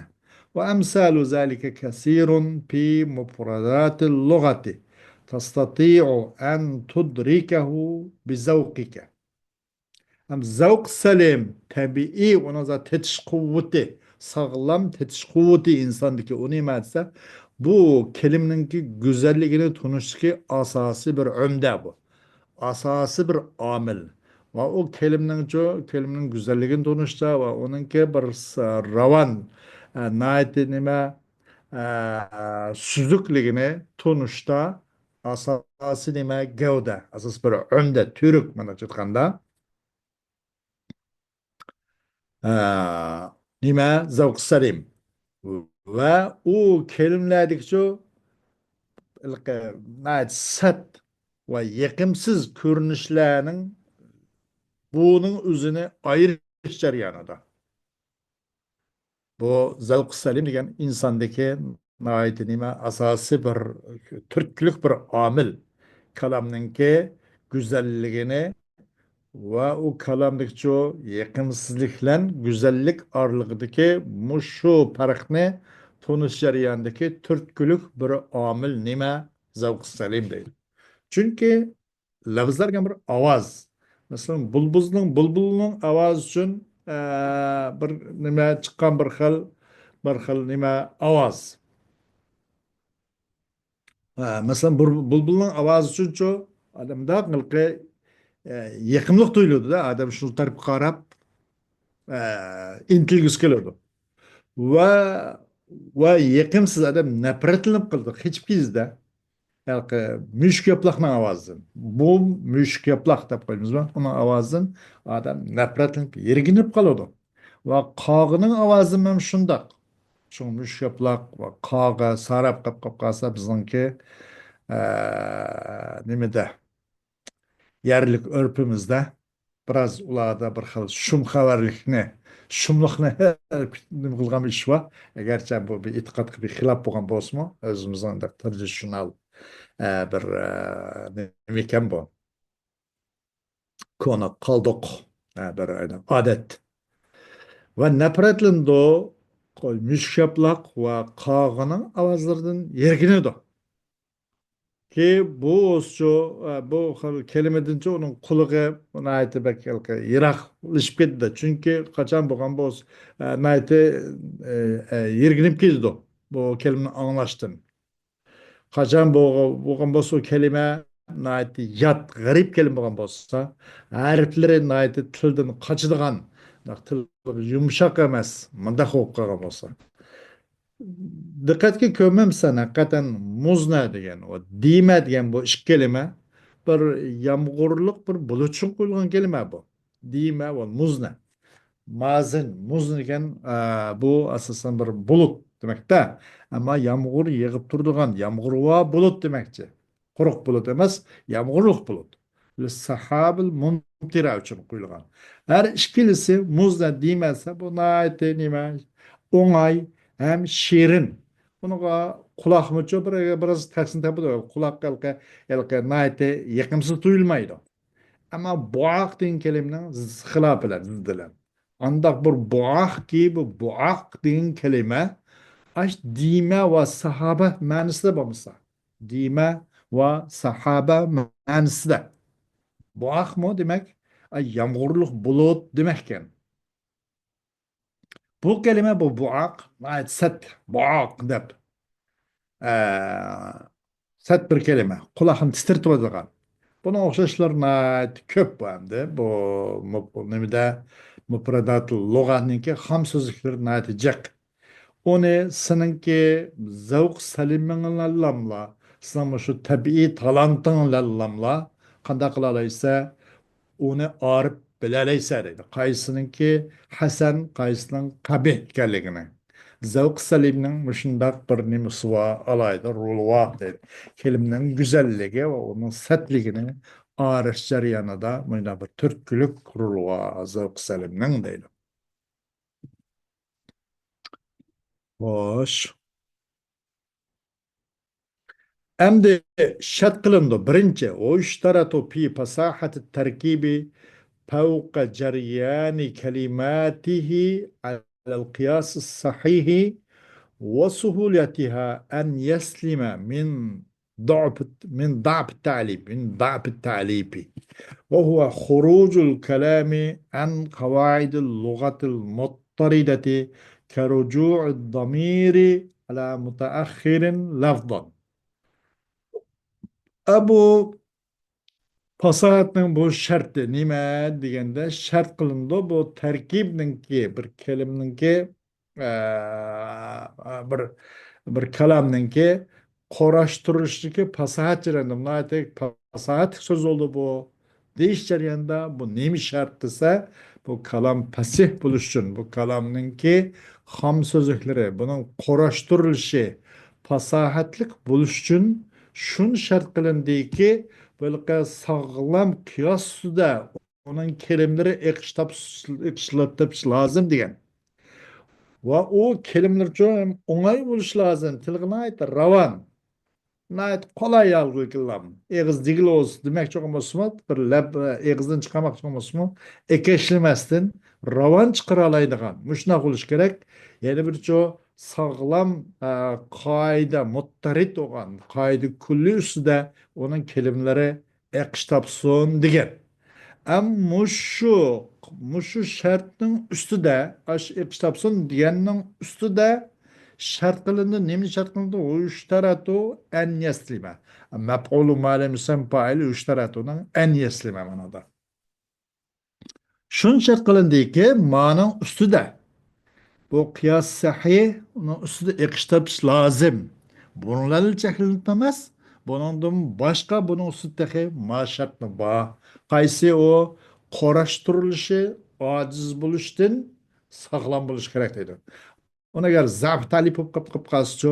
وأمثال ذلك كثير في مفردات اللغة، تستطيع أن تدركه بذوقك. ھەم زەۋق سەلىم، تەبىئىي، ئۇنىڭ زادى تېتىش قۇۋۋىتى، ساغلام تېتىش قۇۋۋىتى ئىنساندىكى. ئۇ نېمە دېسە، بۇ كەلىمىنىڭكى گۈزەللىكىنى تونۇشتىكى ئاساسىي بىر ئۆمدە بۇ. ئاساسىي بىر ئامىل. ۋە ئۇ كەلىمىنىڭچۇ، كەلىمىنىڭ گۈزەللىكىنى تونۇشتا ۋە ئۇنىڭكى بىر س-، راۋان، ئە، ناھايىتى نېمە، ئە، سۈزۈكلۈكىنى تونۇشتا ئاساسىي نېمە؟ گەۋدە. ئاساسىي بىر ئۆمدە، تۈۋرۈك، مانا ئېيتقاندا. ئە، نېمە؟ زەۋقى سەلىم. ۋە ئۇ كەلىمىلەردىكىچۇ، ھېلىقى ناھايىتى سەت ۋە يېقىمسىز كۆرۈنۈشلەرنىڭ بۇنىڭ ئۆزىنى ئايرىش جەريانىدا. بۇ زەۋقى سەلىم دېگەن ئىنساندىكى ناھايىتى نېمە، ئاساسىي بىر تۈرتكىلىك بىر ئامىل. كالامنىڭكى گۈزەللىكىنى ۋە ئۇ كالامدىكىچۇ يېقىمسىزلىق بىلەن گۈزەللىك ئارىلىقىدىكى مۇشۇ پەرقنى تونۇش جەريانىدىكى تۈرتكىلىك بىر ئامىل نېمە؟ زەۋقى سەلىم دەيدۇ. چۈنكى لەۋزلەر دېگەن بىر ئاۋاز. مەسىلەن، بۇلبۇلنىڭ، بۇلبۇلنىڭ ئاۋازى ئۈچۈن، ئە، بىر نېمە چىققان، بىر خىل، بىر خىل نېمە ئاۋاز. ئە، مەسىلەن، بۇر-، بۇلبۇلنىڭ ئاۋازى ئۈچۈنچۇ ئادەمدە ھېلىقى، ئە، يېقىملىق تۇيۇلىدۇ-دە، ئادەم شۇ تەرەپكە قاراپ، ئە، ئىنتىلگۈسى كېلىدۇ. ۋە، ۋە يېقىمسىز ئادەم نەپرەتلىنىپ قالىدۇ، قېچىپ كېتىدۇ-دە. ھېلىقى مۈشۈك ياپىلاقنىڭ ئاۋازىدىن. بۇ مۈشۈك ياپىلاق دەپ قويىمىزمۇ؟ ئۇنىڭ ئاۋازىدىن ئادەم نەپرەتلىنىپ، يىرگىنىپ قالىدۇ. ۋە قاغىنىڭ ئاۋازىدىن ھەم شۇنداق. چوڭ مۈشۈك ياپىلاق ۋە قاغا ساراپ قاپ، قاپ قالسا بىزنىڭكى، ئە، نېمىدە؟ يەرلىك ئۆرپىمىزدە بىراز ئۇلاردا بىر خىل شۇم خەۋەرلىكنى، شۇملۇقنى نېمە قىلغان ئىش بار. ئەگەرچە بۇ بىر ئېتىقادقا بىر خىلاپ بولغان بولسىمۇ، ئۆزىمىزنىڭ ئەنداق ترادىتسىيونال، ئە، بىر، ئە، نېمە ئىكەن بۇ؟ كونا قالدۇق، ئە، بىر ئادەت. ۋە نەپرەتلىنىدۇ، مۈشۈك ياپىلاق ۋە قاغىنىڭ ئاۋازلىرىدىن يىرگىنىدۇ. كى بۇ ئوسچۇ، ئە، بۇ خىل كەلىمىدىنچۇ ئۇنىڭ قۇلىقى ناھايىتى بەك ھېلىقى يىراقلىشىپ كېتىدۇ. چۈنكى قاچان بولغان بولسا، ئە، ناھايىتى، ئە، ئە، يىرگىنىپ كېتىدۇ بۇ كەلىمىنى ئاڭلاشتىن. قاچان بولغ-، بولغان بولسا ئۇ كەلىمە ناھايىتى يات، غەرىب كەلىمە بولغان بولسا، ھەرپلىرى ناھايىتى تىلدىن قاچىدىغان، تىل يۇمشاق ئەمەس، مۇنداق بولۇپ قالغان بولسا. دىققەتكە كۆرمەمسەن، ھەقىقەتەن مۇزنە دېگەن ۋە دىمە دېگەن بۇ ئىككى كەلىمە بىر يامغۇرلۇق، بىر بۇلۇتچىغا قويۇلغان كەلىمە بۇ. دىمە ۋە مۇزنە. مازىن، مۇزنە دېگەن، ئە، بۇ ئاساسەن بىر بۇلۇت دېمەكتە. ئەمما يامغۇر يېغىپ تۇرىدىغان، يامغۇرۋا بۇلۇت دېمەكچى. قۇرۇق بۇلۇت ئەمەس، يامغۇرلۇق بۇلۇت. لىسسەھابىل مۇمتىرە ئۈچۈن قويۇلغان. ھەر ئىككىلىسى مۇزنە دېمەسە، بۇ ناھايىتى نېمە، ئوڭاي ھەم شېرىن. بۇنىڭغا قۇلاقمۇچۇ بىر، بىراز تەسنى تېپىدۇ. قۇلاققا ھېلىقى، ھېلىقى ناھايىتى يېقىمسىز تۇيۇلمايدۇ. ئەمما بۇئاق دېگەن كەلىمىنىڭ خىلاپى بىلەن، زىددى بىلەن. ئانداق بىر بۇئاقكى، بۇ بۇئاق دېگەن كەلىمە ئاش دىمە ۋە ساھابە مەنىسىدە بولمىسا، دىمە ۋە ساھابە مەنىسىدە. بۇئاقمۇ دېمەك، ئاي يامغۇرلۇق بۇلۇت دېمەككەن. بۇ كەلىمە، بۇ بۇئاق، ناھايىتى سەت، بۇئاق دەپ، ئە، سەت بىر كەلىمە، قۇلاقنى تىترىتىۋاتىدىغان. بۇنىڭ ئوخشاشلىرى ناھايىتى كۆپ بۇ ئەمدى. بۇ مۇ-، نېمىدە، مۇپراداتۇل لۇغەتنىڭكى خام سۆزلۈكلىرى ناھايىتى جىق. ئۇنى سېنىڭكى زەۋق سەلىمىڭ بىلەنلا، سېنىڭ مۇشۇ تەبىئىي تالانتىڭ بىلەنلا قانداق قىلالايسەن؟ ئۇنى ئارىپ بىلەلەيسەن دەيدۇ. قايسىنىڭكى ھەسەن، قايسىنىڭ قەبىھ ئىكەنلىكىنى. زەۋقى سەلىمنىڭ مۇشۇنداق بىر نېمىسى بار، ئالاھىدە رولى بار دەيدۇ. كىلىمنىڭ گۈزەللىكى ۋە ئۇنىڭ سەتلىكىنى ئايرىش جەريانىدا مۇنداق بىر تۈرتكىلىك رولى بار زەۋقى سەلىمنىڭ دەيدۇ. خوش. ئەمدى شەرت قىلىنىدۇ. بىرىنچى، ويشترط في فصاحة التركيب فوق جريان كلماته على القياس الصحيح وسهولتها أن يسلم من ضعف، من ضعف التعليب، من ضعف التعليب، وهو خروج الكلام عن قواعد اللغة المضطردة كرجوع الضمير على متأخر لفظا. ئە، بۇ پاساھەتنىڭ بۇ شەرتى نېمە دېگەندە، شەرت قىلىنىدۇ بۇ تەركىبنىڭكى، بىر كەلىمىنىڭكى، ئە، بىر، بىر كالامنىڭكى قۇراشتۇرۇلۇشىدىكى پاساھەت جەريانىدا، ناھايىتى پاساھەتلىك سۆز بولدى بۇ دېيىش جەريانىدا، بۇ نېمە شەرت دېسە، بۇ كالام پەسىھ بولۇش ئۈچۈن، بۇ كالامنىڭكى خام سۆزلۈكلىرى، بۇنىڭ قۇراشتۇرۇلۇشى پاساھەتلىك بولۇش ئۈچۈن شۇنى شەرت قىلىندىكى، بۇ ھېلىقى ساغلام قىياس ئۈستىدە ئۇنىڭ كېلىملىرى ئېقىش تاپسۇن، ئېقىش تاپسۇن لازىم دېگەن. ۋە ئۇ كېلىملىرىچۇ ھەم ئوڭاي بولۇشى لازىم، تىلغا ناھايىتى راۋان، ناھايىتى قولاي ھالغا كېلىدىغان. ئېغىز دېگىلى بولسا، دېمەكچى بولغان بولسىمۇ، بىر لەپ، ئېغىزدىن چىقارماقچى بولغان بولسىمۇ، ئېكەشلىمەستىن راۋان چىقىرالايدىغان مۇشۇنداق بولۇشى كېرەك. يەنە بىرچۇ ساغلام، ئە، قائىدە مۇتتەرىت بولغان، قائىدە كۈللى ئۈستىدە ئۇنىڭ كېلىملىرى ئېقىش تاپسۇن دېگەن. ئەم مۇشۇ، مۇشۇ شەرتنىڭ ئۈستىدە، ئاشۇ ئېقىش تاپسۇن دېگەننىڭ ئۈستىدە شەرت قىلىنىدۇ. نېمە شەرت قىلىنىدۇ؟ ويشترط أن يسلم. مەپئۇلۇ ما لەم يۇسەممە فائىلى يۇشتەرەتۇنىڭ أن يسلم مانىدا. شۇنى شەرت قىلىندىكى، مانىڭ ئۈستىدە بۇ قىياس سەھىھ، ئۇنىڭ ئۈستىدە ئېقىش تاپىش لازىم. بۇنىڭ بىلەن چەكلىنىپ ئەمەس، بۇنىڭدىن باشقا بۇنىڭ ئۈستىدە تېخى ما شەرتمۇ بار. قايسى ئۇ؟ قۇراشتۇرۇلۇشى ئاجىز بولۇشتىن ساغلام بولۇشى كېرەك دەيدۇ. ئۇنى ئەگەر زەئىپ تەئلىپ بولۇپ قېلىپ، قېلىپ قالسىچۇ،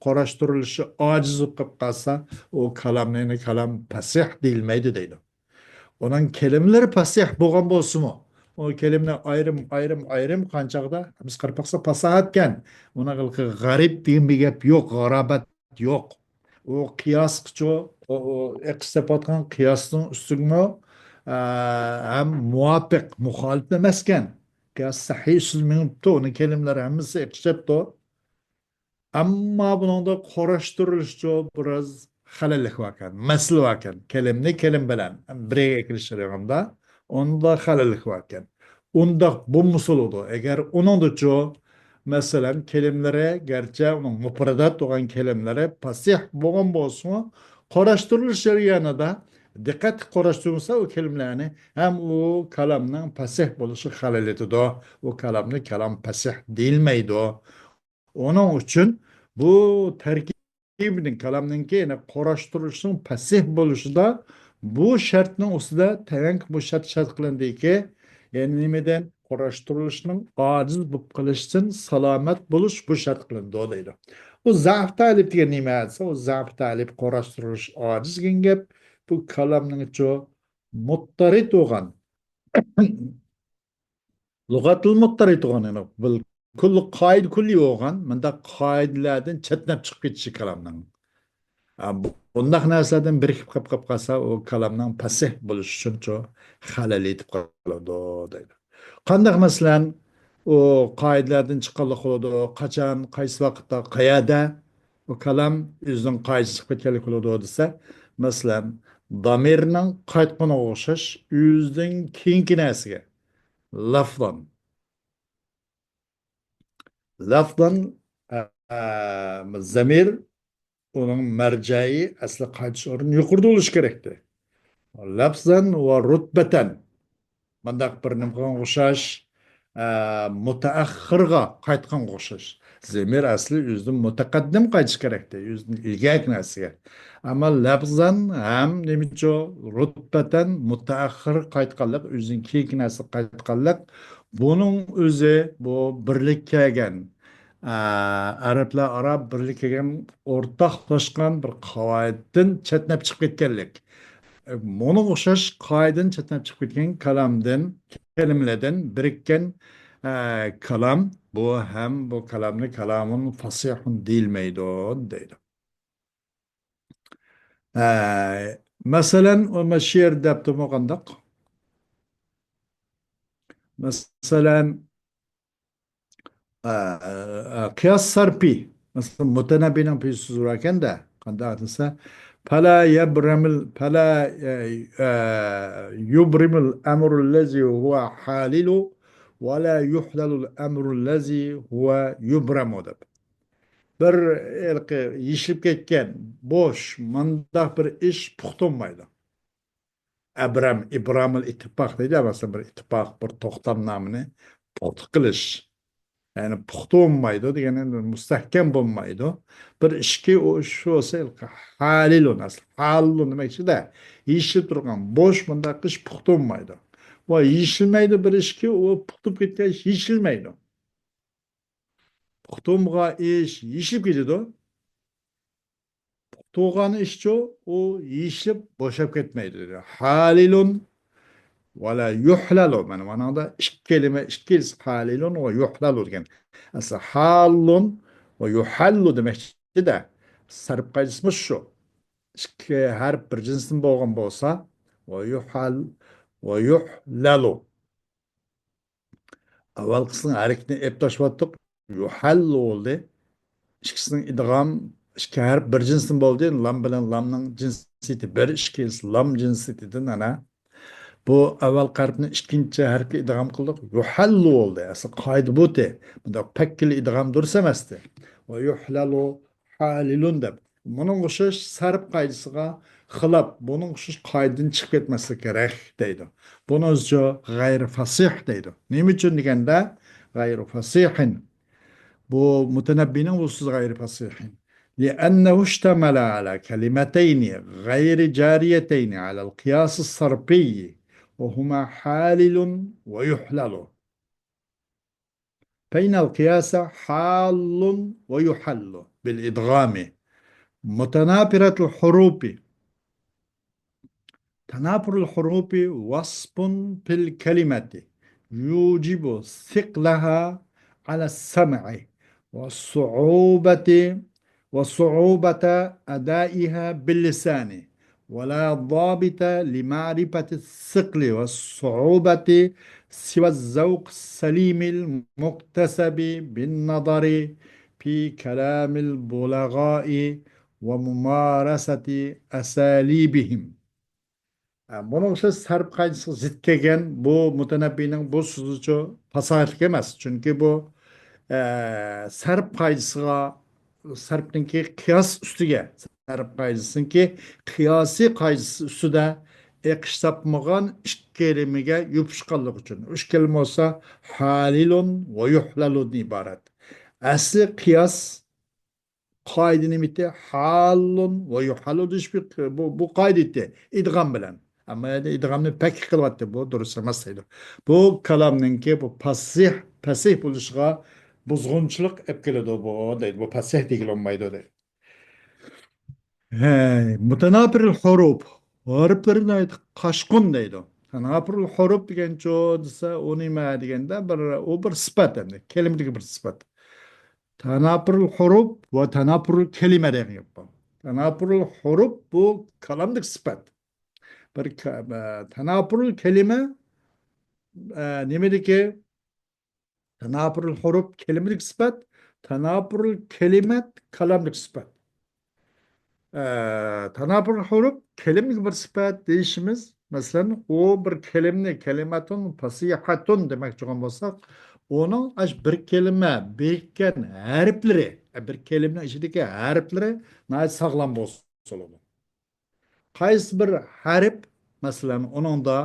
قۇراشتۇرۇلۇشى ئاجىز بولۇپ قېلىپ قالسا، ئۇ كالامنى، يەنى كالام پەسىھ دېيىلمەيدۇ دەيدۇ. ئۇنىڭ كېلىملىرى پەسىھ بولغان بولسىمۇ، ئۇ كېلىمنى ئايرىم، ئايرىم، ئايرىم قانچاغدا بىز قاراپ باقسا پاساھەتكەن. ئۇنىڭ غەرىب دېگەن بىر گەپ يوق، غارابەت يوق. ئۇ قىياسقىچۇ، ئۇ، ئۇ ئېقىش تېپىۋاتقان قىياسنىڭ ئۈستىگىمۇ، ئە، ھەم مۇۋاپىق، مۇخالىپ ئەمەسكەن. قىياس سەھىھسىز مېڭىپتۇ، ئۇنىڭ كېلىملىرى ھەممىسى ئېقىش تېپىپتۇ. ئەمما بۇنىڭدا قۇراشتۇرۇلۇشىچۇ بىراز خەلەللىك باركەن، مەسىلە باركەن. كېلىمنى كېلىم بىلەن بىرگە ئەكىرىش جەريانىدا ئۇندا خەلەللىك باركەن. ئۇنداق بولمىسا بولىدۇ. ئەگەر ئۇنىڭدىچۇ، مەسىلەن، كېلىملىرى گەرچە ئۇنىڭ مۇپرادات بولغان كېلىملىرى پەسىھ بولغان بولسىمۇ، قۇراشتۇرۇلۇش جەريانىدا دىققەتلىك قۇراشتۇرمىسا ئۇ كېلىملەرنى، ھەم ئۇ كالامنىڭ پەسىھ بولۇشىغا خەلەل يېتىدۇ. ئۇ كالامنى كالام پەسىھ دېيىلمەيدۇ. ئۇنىڭ ئۈچۈن بۇ تەركىبنىڭ، كالامنىڭكى، يەنى قۇراشتۇرۇلۇشىنىڭ پەسىھ بولۇشىدا بۇ شەرتنىڭ ئۈستىدە تەۋەنكى بۇ شەرت شەرت قىلىندىكى، يەنى نېمىدىن؟ قۇراشتۇرۇلۇشنىڭ ئاجىز بولۇپ قېلىشتىن سالامەت بولۇش بۇ شەرت قىلىنىدۇ دەيدۇ. بۇ زەئىپ تەئلىپ دېگەن نېمە دېسە، ئۇ زەئىپ تەئلىپ قۇراشتۇرۇلۇش ئاجىز دېگەن گەپ. بۇ كالامنىڭچۇ مۇتتەرىت بولغان، لۇغەتۇل مۇتتەرىت بولغان، يەنى بىل-، كۈللى قائىدە كۈللى بولغان، مۇنداق قائىدىلەردىن چەتنەپ چىقىپ كېتىشى كالامنىڭ. ئا، بۇ-، بۇنداق نەرسىلەردىن بىرىكىپ قېلىپ، قېلىپ قالسا، ئۇ كالامنىڭ پەسىھ بولۇشى ئۈچۈنچۇ خەلەل يېتىپ قالىدۇ، دەيدۇ. قانداق، مەسىلەن، ئۇ قائىدىلەردىن چىققانلىق بولىدۇ، قاچان، قايسى ۋاقىتتا، قەيەردە ئۇ كالام ئۆزىنىڭ قائىدىسىگە چىقىپ كەتكەنلىك بولىدۇ دېسە، مەسىلەن، دامىرنىڭ قايتقىنىغا ئوخشاش ئۆزىدىن كېيىنكى نەرسىگە. لەفزان. لەفزان، ئە، ئە، زەمىر، ئۇنىڭ مەرجەئى، ئەسلى قايتىش ئورنى يۇقىرىدا بولۇشى كېرەكتى. لەفزان ۋە رۇتبەتەن. مۇنداق بىر نېمە قىلغانغا ئوخشاش، ئە، مۇتەئەخخىرغا قايتقانغا ئوخشاش. زېمىر ئەسلى ئۆزىدىن مۇتەقەددىم قايتىش كېرەكتى، ئۆزىدىن ئىلگەركى نەرسىگە. ئەمما لەپزەن ھەم نېمىچۇ، رۇتبەتەن مۇتەئەخخىر قايتقانلىق، ئۆزىدىن كېيىنكى نەرسىگە قايتقانلىق، بۇنىڭ ئۆزى بۇ بىرلىككە كەلگەن، ئە، ئەرەبلەر ئارا بىرلىككە كەلگەن ئورتاقلاشقان بىر قائىدىدىن چەتنەپ چىقىپ كەتكەنلىك. مۇنىڭغا ئوخشاش قائىدىدىن چەتنەپ چىقىپ كەتكەن كالامدىن، كەلىمىلەردىن بىرىككەن، ئە، كالام، بۇ ھەم بۇ كالامنى كالامۇن فاسىھۇن دېيىلمەيدۇ، دەيدۇ. ئە، مەسىلەن، ئۇ شېئىر دەپتىمۇ قانداق؟ مەسىلەن، ئە، ئە، قىياس سەرپى. مەسىلەن، مۇتەنەببىنىڭ بىر سۆزى بار ئىكەن-دە، قانداق دېسە، فلا يبرم ال-، فلا، ئە، ئە، يبرم الأمر الذي هو حالل ولا يحلل الأمر الذي هو يبرم دەپ. بىر ھېلىقى يېشىلىپ كەتكەن، بوش، مانداق بىر ئىش پۇختا بولمايدۇ. ئەبرەم، ئىبرامىل ئىتتىپاق دەيدۇ، مەسىلەن، بىر ئىتتىپاق، بىر توختامنامىنى پۇختا قىلىش. يەنى پۇختا بولمايدۇ دېگەن، ئەمدى مۇستەھكەم بولمايدۇ. بىر ئىشكى ئۇ ئىش بولسا، ھالىلۇن، ئەسلى ھالىلۇن دېمەكچىدە، يېشىلىپ تۇرغان، بوش، مۇنداق ئىش پۇختا بولمايدۇ. ۋە يېشىلمەيدۇ، بىر ئىشكى ئۇ پۇختا بولۇپ كەتكەن ئىش يېشىلمەيدۇ. پۇختا بولمىغان ئىش يېشىلىپ كېتىدۇ. پۇختا بولغان ئىشچۇ، ئۇ يېشىلىپ بوشاپ كەتمەيدۇ، دېدى. ھالىلۇن ۋە لا يۇھلەلۇ. مانا مانىڭدا ئىككى كەلىمە، ئىككىلىسى ھالىلۇن ۋە يۇھلەلۇ دېگەن. ئەسلى ھاللۇن ۋە يۇھەللۇ دېمەكچىدە. سەرپ قائىدىسىمۇ شۇ. ئىككى ھەرپ بىر جىنستىن بولغان بولسا، ۋە يۇھەل، ۋە يۇھلەلۇ. ئاۋۋالقىسىنىڭ ھەرىكىتىنى ئېلىپ تاشلاۋاتتۇق. يۇھەللۇ بولدى. ئىككىسىنىڭ ئىدغام، ئىككى ھەرپ بىر جىنستىن بولدى. لام بىلەن لامنىڭ جىنسىيىتى بىر، ئىككىلىسى لام جىنسىيىتىدىن ئەنە. بۇ ئاۋۋالقى ھەرپنى ئىككىنچى ھەرپكە ئىدغام قىلدۇق. يۇھەللۇ بولدى. ئەسلى قائىدە بۇ تى. بۇنداق پەككىلى ئىدغام دۇرۇس ئەمەستى. ۋە يۇھلەلۇ ھالىلۇن دەپ. مۇنىڭغا ئوخشاش سەرپ قائىدىسىغا خىلاپ، بۇنىڭغا ئوخشاش قائىدىدىن چىقىپ كەتمەسلىك كېرەك دەيدۇ. بۇنى ئۆزىچە غەيرى فاسىھ دەيدۇ. نېمە ئۈچۈن دېگەندە، غەيرى فاسىھىن. بۇ مۇتەنەببىنىڭ بۇ سۆزى غەيرى فاسىھىن. لأنه اشتمل على كلمتين غير جاريتين على القياس الصرفي وهما حالل ويحلل. فإن القياس حال ويحل بالإدغام متنافرة الحروف. تنافر الحروف وصف في الكلمة يوجب ثقلها على السمع وصعوبة وصعوبة أدائها باللسان، ولا ضابط لمعرفة الثقل والصعوبة سوى الذوق السليم المكتسب بالنظر في كلام البلغاء وممارسة أساليبهم. ئە، بۇنىڭ ئۈچۈن سەرپ قائىدىسىغا زىت كەلگەن بۇ مۇتەنەببىنىڭ بۇ سۆزىچۇ پاساھەتلىك ئەمەس. چۈنكى بۇ، ئە، سەرپ قائىدىسىغا، سەرپنىڭكى قىياس ئۈستىگە، سەرپ قائىدىسىنىڭكى قىياسىي قائىدىسى ئۈستىدە ئېقىش تاپمىغان ئىككى كەلىمىگە يوپۇشقانلىقى ئۈچۈن. ئۈچ كەلىمە بولسا، ھالىلۇن ۋە يۇھلەلۇدىن ئىبارەت. ئەسلى قىياس قائىدە نېمىتى؟ ھاللۇن ۋە يۇھەللۇ دېيىش بۇ، بۇ، بۇ قائىدە ئىدى، ئىدغام بىلەن. ئەمما يەنە ئىدغامنى پەك قىلىۋەتتى، بۇ دۇرۇس ئەمەس دەيدۇ. بۇ كالامنىڭكى بۇ پاسىھ، پەسىھ بولۇشىغا بۇزغۇنچىلىق ئەپ كېلىدۇ بۇ دەيدۇ. بۇ پاسىھ دېگىلى بولمايدۇ دەيدۇ. ھەي، مۇتەناپىرىل ھۇرۇپ. ھەرپلىرى ناھايىتى قاشقۇن دەيدۇ. تەناپۇرۇل ھۇرۇپ دېگەنچۇ دېسە، ئۇ نېمە دېگەندە، بىر، ئۇ بىر سۈپەت ئەمدى. كەلىمىدىكى بىر سۈپەت. تەناپۇرۇل ھۇرۇپ ۋە تەناپۇرۇل كەلىمە دېگەن گەپ بار. تەناپۇرۇل ھۇرۇپ بۇ كالامدىكى سۈپەت. بىر كە-، ئە، تەناپۇرۇل كەلىمە، ئە، نېمىدىكى؟ تەناپۇرۇل ھۇرۇپ كەلىمىدىكى سۈپەت، تەناپۇرۇل كەلىمەت كالامدىكى سۈپەت. ئە، تەناپۇرۇل ھۇرۇپ كەلىمىدىكى بىر سۈپەت دېيىشىمىز، مەسىلەن، ئۇ بىر كەلىمىنى، كەلىمەتۇن پاسىھەتۇن دېمەكچى بولغان بولساق، ئۇنىڭ ئاشۇ بىر كەلىمە بىرىككەن ھەرپلىرى، بىر كەلىمىنىڭ ئىچىدىكى ھەرپلىرى ناھايىتى ساغلام بولسا بولىدۇ. قايسى بىر ھەرپ، مەسىلەن، ئۇنىڭدا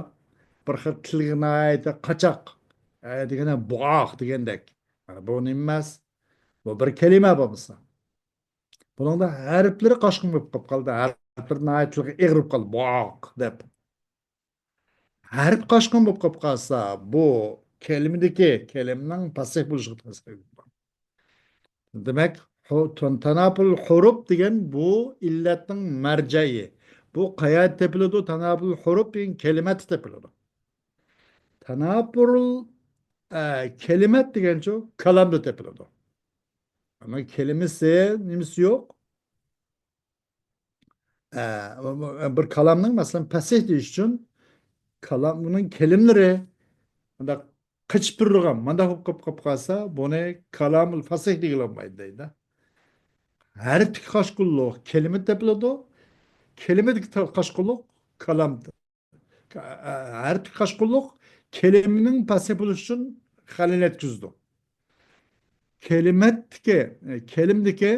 بىر خىل تىلگە ناھايىتى قاچاق، ئە، دېگەندە بوغاق دېگەندەك. مانا بۇ نېمە ئەمەس؟ بۇ بىر كەلىمە بولمىسا. بۇنىڭدا ھەرپلىرى قاشقۇن بولۇپ قالىپ قالدى. ھەرپلىرى ناھايىتى ئېغىر بولۇپ قالدى. بۇئاق دەپ. ھەرپ قاشقۇن بولۇپ قالىپ قالسا، بۇ كەلىمىدىكى، كەلىمىنىڭ پاسىھ بولۇشىغا تەسىر قىلىدۇ. دېمەك، ھۇ-، تان-، تاناپۇل ھۇرۇپ دېگەن بۇ ئىللەتنىڭ مەرجەئى. بۇ قەيەردە تېپىلىدۇ؟ تاناپۇل ھۇرۇپ دېگەن كەلىمەتتە تېپىلىدۇ. تاناپۇل، ئە، كەلىمەت دېگەنچۇ كالامدا تېپىلىدۇ. ئەمما كەلىمىسى، نېمىسى يوق؟ ئە، بىر كالامنىڭ، مەسىلەن، پەسىھ دېيىش ئۈچۈن كالام، ئۇنىڭ كەلىمىلىرى مۇنداق قېچىپ تۇرىدىغان، مۇنداق بولۇپ قېلىپ قالسا، بۇنى كالامۇل پەسىھ دېگىلى بولمايدۇ دەيدۇ. ھەرپتىكى قاشقۇنلۇق كەلىمە تېپىلىدۇ، كەلىمىدىكى تا-، قاشقۇنلۇق كالام، ھەرپتىكى قاشقۇنلۇق كەلىمىنىڭ پەسىھ بولۇشى ئۈچۈن خەلەل يەتكۈزىدۇ. كەلىمەتتىكى، كەلىمىدىكى،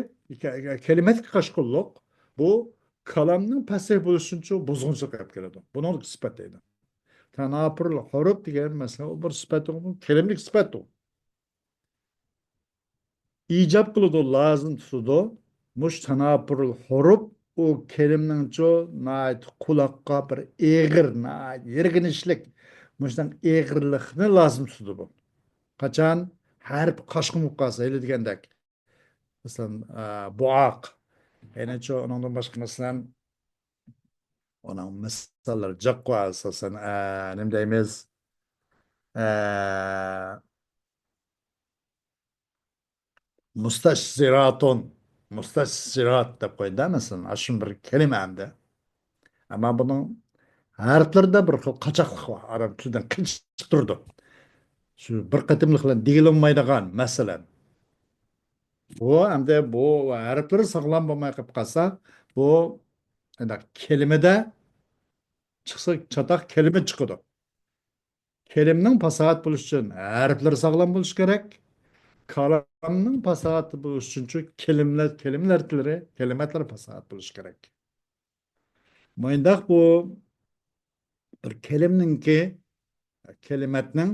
كەلىمەتتىكى قاشقۇنلۇق بۇ كالامنىڭ پەسىھ بولۇشى ئۈچۈن بۇزغۇنچىلىق ئېلىپ كېلىدۇ. بۇنىڭغا سۈپەت دەيدۇ. تاناپۇرۇل ھۇرۇپ دېگەن مەسىلە، ئۇ بىر سۈپەت، كەلىمىدىكى سۈپەت ئۇ. ئىجاب قىلىدۇ، لازىم تۇتىدۇ. مۇش تاناپۇرۇل ھۇرۇپ، ئۇ كەلىمىنىڭچۇ ناھايىتى قۇلاققا بىر ئېغىر، ناھايىتى يىرگىنچلىك، مۇشۇنىڭ ئېغىرلىقىنى لازىم تۇتىدۇ بۇ. قاچان ھەرپ قاشقۇن بولۇپ قالسا، ھېلى دېگەندەك. مەسىلەن، ئە، بوئاق. يەنىچۇ ئۇنىڭدىن باشقا، مەسىلەن، ئۇنىڭ مىساللىرى جىققۇ، ئاساسەن، ئە، نېمە دەيمىز؟ ئە، مۇستەشزىراتۇن، مۇستەشزىرات دەپ قويدى، مەسىلەن، ئاشۇ بىر كەلىمە ئەمدى. ئەمما بۇنىڭ ھەرپلىرىدە بىر خىل قاچاقلىق بار، ئارام تىلدىن قېچىپ تۇرىدۇ. شۇ بىر قېتىملىق بىلەن دېگىلى بولمايدىغان، مەسىلەن. بۇ ئەمدى بۇ ھەرپلىرى ساغلام بولماي قېلىپ قالسا، بۇ، ئەنە، كەلىمىدە چىقسا، چاتاق كەلىمە چىقىدۇ. كەلىمىنىڭ پاساھەت بولۇشى ئۈچۈن ھەرپلىرى ساغلام بولۇشى كېرەك. كالامنىڭ پاساھەت بولۇشى ئۈچۈنچۇ كەلىمىلەر، كەلىمىلەر، كەلىمەتلىرى پاساھەت بولۇشى كېرەك. مۇنداق بۇ بىر كەلىمىنىڭكى، كەلىمەتنىڭ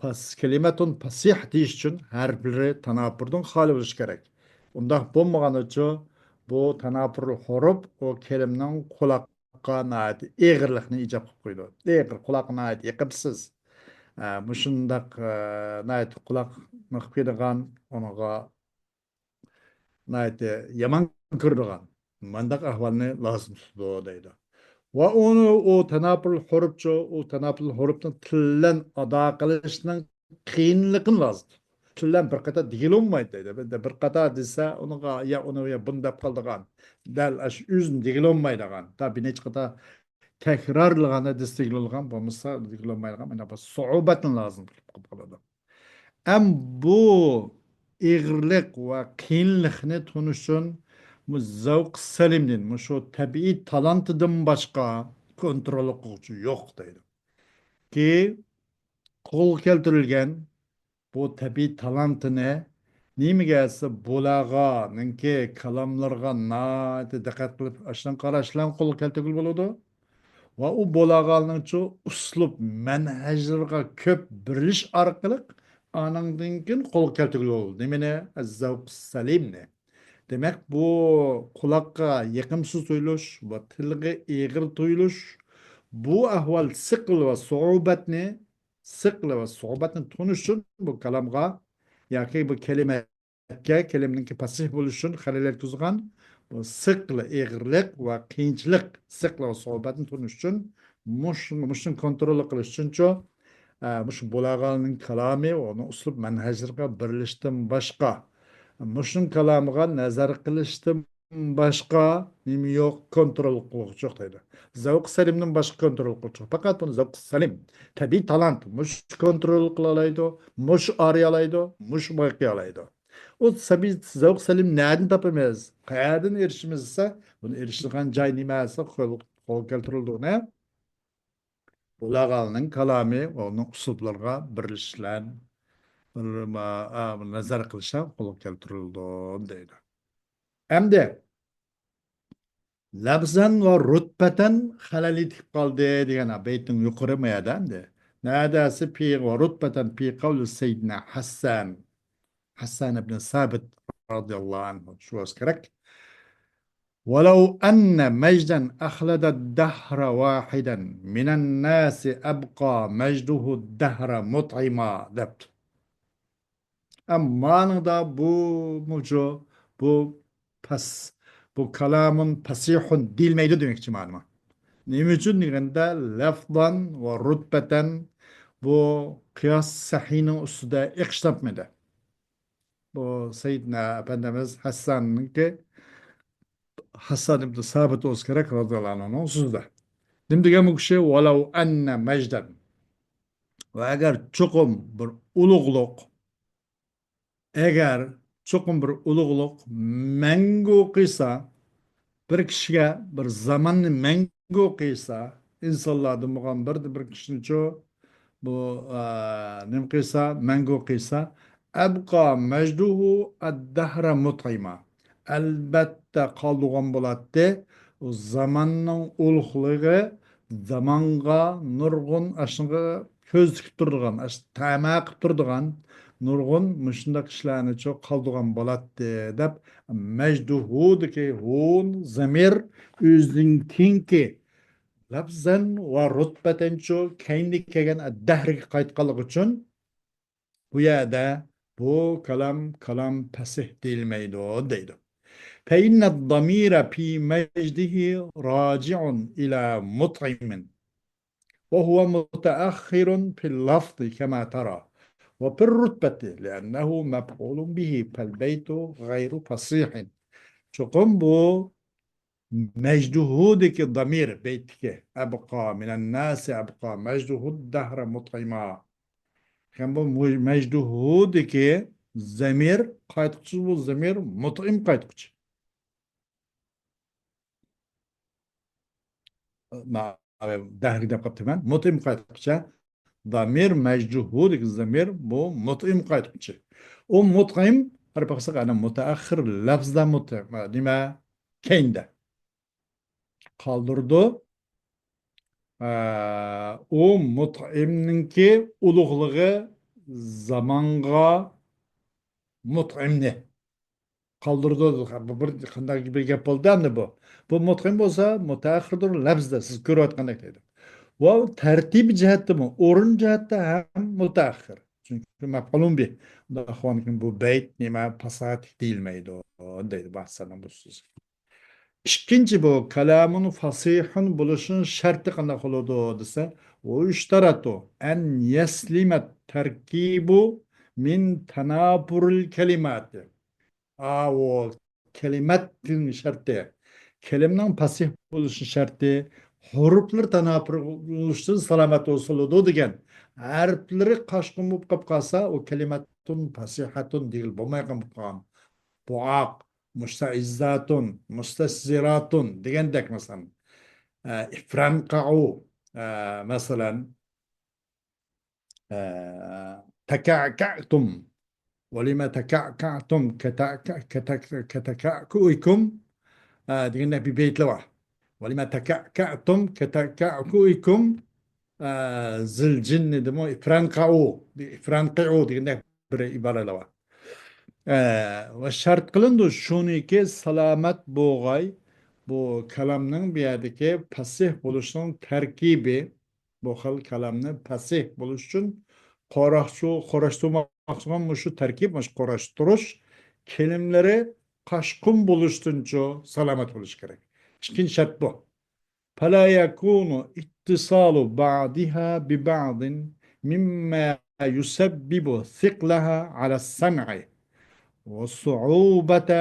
پاس-، كەلىمەتۇن پاسىھ دېيىش ئۈچۈن ھەرپلىرى تاناپۇردىن خالىي بولۇشى كېرەك. ئۇنداق بولمىغانىچۇ بۇ تاناپۇر ھۇرۇپ ئۇ كەلىمىنىڭ قۇلاق قۇلاققا ناھايىتى ئېغىرلىقنى ئىجاب قىلىپ قويىدۇ. ئېغىر، قۇلاققا ناھايىتى يېقىمسىز. ئە، مۇشۇنداق، ئە، ناھايىتى قۇلاق مىخىپ كېتىدىغان، ئۇنىڭغا ناھايىتى يامان كىرىدىغان مانداق ئەھۋالنى لازىم تۇتىدۇ دەيدۇ. ۋە ئۇنى، ئۇ تاناپۇل ھۇرۇپچۇ، ئۇ تاناپۇل ھۇرۇپنى تىل بىلەن ئادا قىلىشنىڭ قىيىنلىقىنى لازىم. تىل بىلەن بىر قېتىم دېگىلى بولمايدۇ دەيدۇ. بىر، بىر قېتىم دېسە، ئۇنىڭغا يا ئۇنى يا بۇنى دەپ قالىدىغان. دەل ئاشۇ ئۆزىنى دېگىلى بولمايدىغان. تا بىر نەچچە قېتىم تەكرارلىغاندا دېسە دېگىلى بولغان، بولمىسا دېگىلى بولمايدىغان. مانا بۇ سوئۇبەتنى لازىم قىلىپ قالىدۇ. ئەم بۇ ئېغىرلىق ۋە قىيىنلىقنى تونۇش ئۈچۈن بۇ زەۋق سەلىمدىن، مۇشۇ تەبىئىي تالانتىدىن باشقا كونترول قىلغۇچى يوق دەيدۇ. كى قولغا كەلتۈرۈلگەن بۇ تەبىئىي تالانتىنى نېمىگە دېسە، بولاغانىڭكى كالاملىرىغا ناھايىتى دىققەت قىلىپ، ئاشۇنداق قاراشلارنى قولغا كەلتۈرگىلى بولىدۇ. ۋە ئۇ بولاغانىڭچۇ ئۇسلۇب مەنھەجلىرىغا كۆپ بېرىلىش ئارقىلىق ئانىڭدىن كېيىن قولغا كەلتۈرگىلى بولىدۇ. نېمىنى؟ ئەززەۋق سەلىمنى. دېمەك، بۇ قۇلاققا يېقىمسىز تۇيۇلۇش، بۇ تىلغا ئېغىر تۇيۇلۇش، بۇ ئەھۋال سىقىل ۋە سوئۇبەتنى، سىقىل ۋە سوئۇبەتنى تونۇش ئۈچۈن بۇ كالامغا ياكى بۇ كەلىمەگە، كەلىمىنىڭكى پاسىھ بولۇشى ئۈچۈن خەلەل يەتكۈزىدىغان بۇ سىقىل، ئېغىرلىق ۋە قىيىنچىلىق، سىقىل ۋە سوئۇبەتنى تونۇش ئۈچۈن مۇش-، مۇشۇنى كونترول قىلىش ئۈچۈنچۇ، ئە، مۇشۇ بولاغانىڭ كالامى ۋە ئۇنىڭ ئۇسلۇب مەنھەجلىرىغا بېرىلىشتىن باشقا، مۇشۇنىڭ كالامىغا نەزەر قىلىشتىن باشقا نېمە يوق، كونترول قىلغۇچى يوق دەيدۇ. زەۋق سەلىمدىن باشقا كونترول قىلغۇچى يوق. پەقەت بۇنى زەۋق سەلىم، تەبىئىي تالانت، مۇشۇ كونترول قىلالايدۇ، مۇشۇ ئارىيالايدۇ، مۇشۇ بايقىيالايدۇ. ئۇ سەبىي زەۋق سەلىم نەدىن تاپىمىز؟ قەيەردىن ئېرىشىمىز دېسە، بۇنى ئېرىشىدىغان جاي نېمە دېسە، قول، قول كەلتۈرۈلىدۇ. نە؟ بۇلاغالنىڭ كالامى ۋە ئۇنىڭ ئۇسلۇبلىرىغا بېرىلىشلەن، بىر، ما-، ئا، نەزەر قىلىشلەن قولغا كەلتۈرۈلىدۇ دەيدۇ. ئەمدى لەفزەن ۋە رۇتبەتەن خەلەل يېتىپ قالدى دېگەن بەيتنىڭ يۇقىرى ما يەردە ئەمدى. نەدەسى پى ۋە رۇتبەتەن پى قەۋلى سەييىدىنا ھەسەن. ھەسسان ئىبن سابىت رازىياللاھۇ ئەنھۇ شۇ بولسا كېرەك. ولو أن مجدا أخلد الدهر واحدا من الناس أبقى مجده الدهر مطعما دەپتۇ. ئەمما مانىڭدا بۇ مۇجۇ، بۇ پەس، بۇ كالامۇن پەسىھۇن دېيىلمەيدۇ دېمەكچى مانا. نېمە ئۈچۈن دېگەندە، لەفزەن ۋە رۇتبەتەن بۇ قىياس سەھىھنىڭ ئۈستىدە ئېقىشلانمىدى. بۇ سەيدىنا ئەپەندىمىز ھەسساننىڭكى، ھەسسان ئىبن سابىت بولسا كېرەك رازىياللاھۇ ئەنھۇنىڭ سۆزىدە. نېمە دېگەن بۇ كىشى؟ ولو أن مجدا. ۋە ئەگەر چوقۇم بىر ئۇلۇغلۇق، ئەگەر چوقۇم بىر ئۇلۇغلۇق مەڭگۈ قىلسا، بىر كىشىگە بىر زاماننى مەڭگۈ قىلسا، ئىنسانلاردىن بولغان بىر، بىر كىشىنىچۇ، بۇ، ئا، نېمە قىلسا، مەڭگۈ قىلسا، أبقى مجده الدهر مطعما. ئەلبەتتە قالدۇرغان بولاتتى. ئۇ زاماننىڭ ئۇلۇغلۇقى زامانغا نۇرغۇن ئاشۇنىڭغا كۆز تىكىپ تۇرىدىغان، ئاشۇ تەمە قىلىپ تۇرىدىغان نۇرغۇن مۇشۇنداق ئىشلارنىچۇ قالدۇرغان بولاتتى دەپ، مەجدۇھۇدىكى ھۇن زەمىر ئۆزىنىڭ كېيىنكى لەفزەن ۋە رۇتبەتەنچۇ كەينىدە كەلگەن دەھرگە قايتقانلىقى ئۈچۈن، بۇ يەردە بۇ كالام، كالام پەسىھ دېيىلمەيدۇ، دەيدۇ. فإن الضمير في مجده راجع إلى مطعم، وهو متأخر في اللفظ كما ترى، وفي الرتبة لأنه مفعول به، فالبيت غير فصيح. چوقۇم بۇ مەجدۇھۇدىكى دامىر بەيتتىكى، أبقى من الناس أبقى مجده الدهر مطعما. لېكىن بۇ مۇ-، مەجدۇھۇدىكى زەمىر قايتقۇچى، بۇ زەمىر مۇتئىم قايتقۇچى. ماۋۇ دەھرگە دەپ قاپتىمەن. مۇتئىم قايتقۇچى. دامىر مەجدۇھۇدىكى زەمىر بۇ مۇتئىم قايتقۇچى. ئۇ مۇتئىم، قاراپ باقساق، ئەنە مۇتەئەخخىر لەفزىدە مۇتئىم. نېمە؟ كەينىدە. قالدۇرىدۇ. ئە، ئۇ مۇتئىمنىڭكى ئۇلۇغلۇقى زامانغا مۇتئىمنى قالدۇرىدۇ. بۇ بىر قانداق بىر گەپ بولدى ئەمدى بۇ. بۇ مۇتئىم بولسا مۇتەئەخخىردۇر لەفزىدە سىز كۆرۈۋاتقاندەك دەيدۇ. ۋە تەرتىبى جەھەتتىمۇ، ئورۇن جەھەتتە ھەم مۇتەئەخخىر. چۈنكى مەپئۇلۇن بىھ. ئۇنداق بولغاندىكىن بۇ بەيت نېمە پاساھەتلىك دېيىلمەيدۇ دەيدۇ بۇ ھەسساننىڭ بۇ سۆزى. ئىككىنچى بۇ كالامۇن فاسىھۇن بولۇشنىڭ شەرتى قانداق بولىدۇ دېسە، ۋە يۇشتەرەتۇ ئەن يەسلىمەت تەركىبۇ مىن تەنافۇرىل كەلىماتى. ئاۋۇ كەلىماتنىڭ شەرتى، كەلىمىنىڭ پاسىھ بولۇشنىڭ شەرتى، ھۇرۇپلىرى تاناپۇر بولۇشتىن سالامەت بولسىلىدۇ دېگەن. ھەرپلىرى قاشقۇن بولۇپ قاپ قالسا، ئۇ كەلىماتۇن پاسىھاتۇن دېگىلى بولمايدىغان بولۇپ قالغان. بۇئاق، مۇستەئىززاتۇن، مۇستەسزىراتۇن دېگەندەك، مەسىلەن، ئە، ئىفرانقەئۇ، ئە، مەسىلەن، ئە، تەكەئكەئتۇم. ۋەلىمە تەكەئكەئتۇم، كەتەكە-، كەتەك-، كەتەكەئكۇئىكۇم، ئە، دېگەندەك بىر بەيتلەر بار. ۋەلىمە تەكەئكەئتۇم، كەتەكەئكۇئىكۇم، ئە، زىلجىننى دېمۇ، ئىفرانقەئۇ، ئىفرانقىئۇ دېگەندەك بىر ئىبارىلەر بار. ئە، ۋە شەرت قىلىنىدۇ، شۇنىكى سالامەت بولغاي، بۇ كالامنىڭ بۇ يەردىكى پاسىھ بولۇشنىڭ تەركىبى، بۇ خىل كالامنى پاسىھ بولۇش ئۈچۈن قوراقچۇ-، قۇراشتۇرماقچى بولغان مۇشۇ تەركىب، مۇشۇ قۇراشتۇرۇش كېلىملىرى قاشقۇن بولۇشتىنچۇ سالامەت بولۇشى كېرەك. ئىككىنچى شەرت بۇ. فلا يكون اتصال بعضها ببعض مما يسبب ثقلها على السمع وصعوبة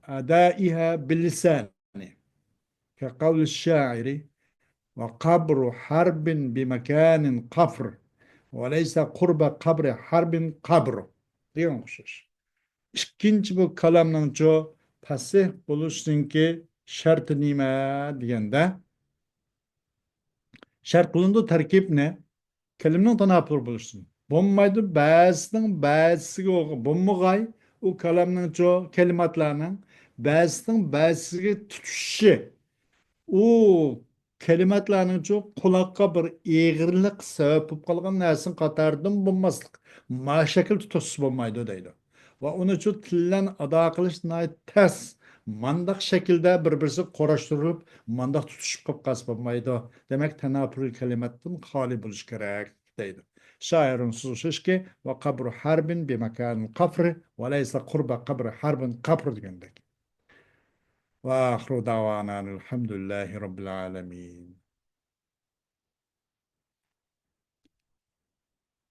أدائها باللسان، كقول الشاعر: وقبر حرب بمكان قفر، وليس قرب قبر حرب قبر دېگەنگە ئوخشاش. ئىككىنچى بۇ كالامنىڭچۇ پاسىھ بولۇشنىڭكى شەرتى نېمە دېگەندە، شەرت قىلىنىدۇ تەركىبنى، كەلىمىنىڭ تاناپۇر بولۇشتىن. بولمايدۇ، بەزىسىنىڭ بەزىسىگە بولمىغاي، ئۇ كالامنىڭچۇ، كەلىماتلارنىڭ بەزىسىنىڭ بەزىسىگە تۇتىشىشى. ئۇ كەلىماتلارنىڭچۇ قۇلاققا بىر ئېغىرلىق سەۋەب بولۇپ قالغان نەرسىنىڭ قاتارىدىن بولماسلىق، ما شەكىل تۇتۇشسا بولمايدۇ دەيدۇ. ۋە ئۇنىچۇ تىللەن ئادا قىلىش ناھايىتى تەس. مانداق شەكىلدە بىر-بىرسىگە قوراشتۇرۇلۇپ، مانداق تۇتۇشۇپ قېلىپ قالسا بولمايدۇ. دېمەك، تەناپۇرۇل كەلىماتتىن خالىي بولۇش كېرەك، دەيدۇ. شائىرنىڭ سۆزى شۇكى، «وقبر حرب بمكان القفر وليس قرب قبر حرب قفر» دېگەندەك. وآخر دعوانا أن الحمد لله رب العالمين.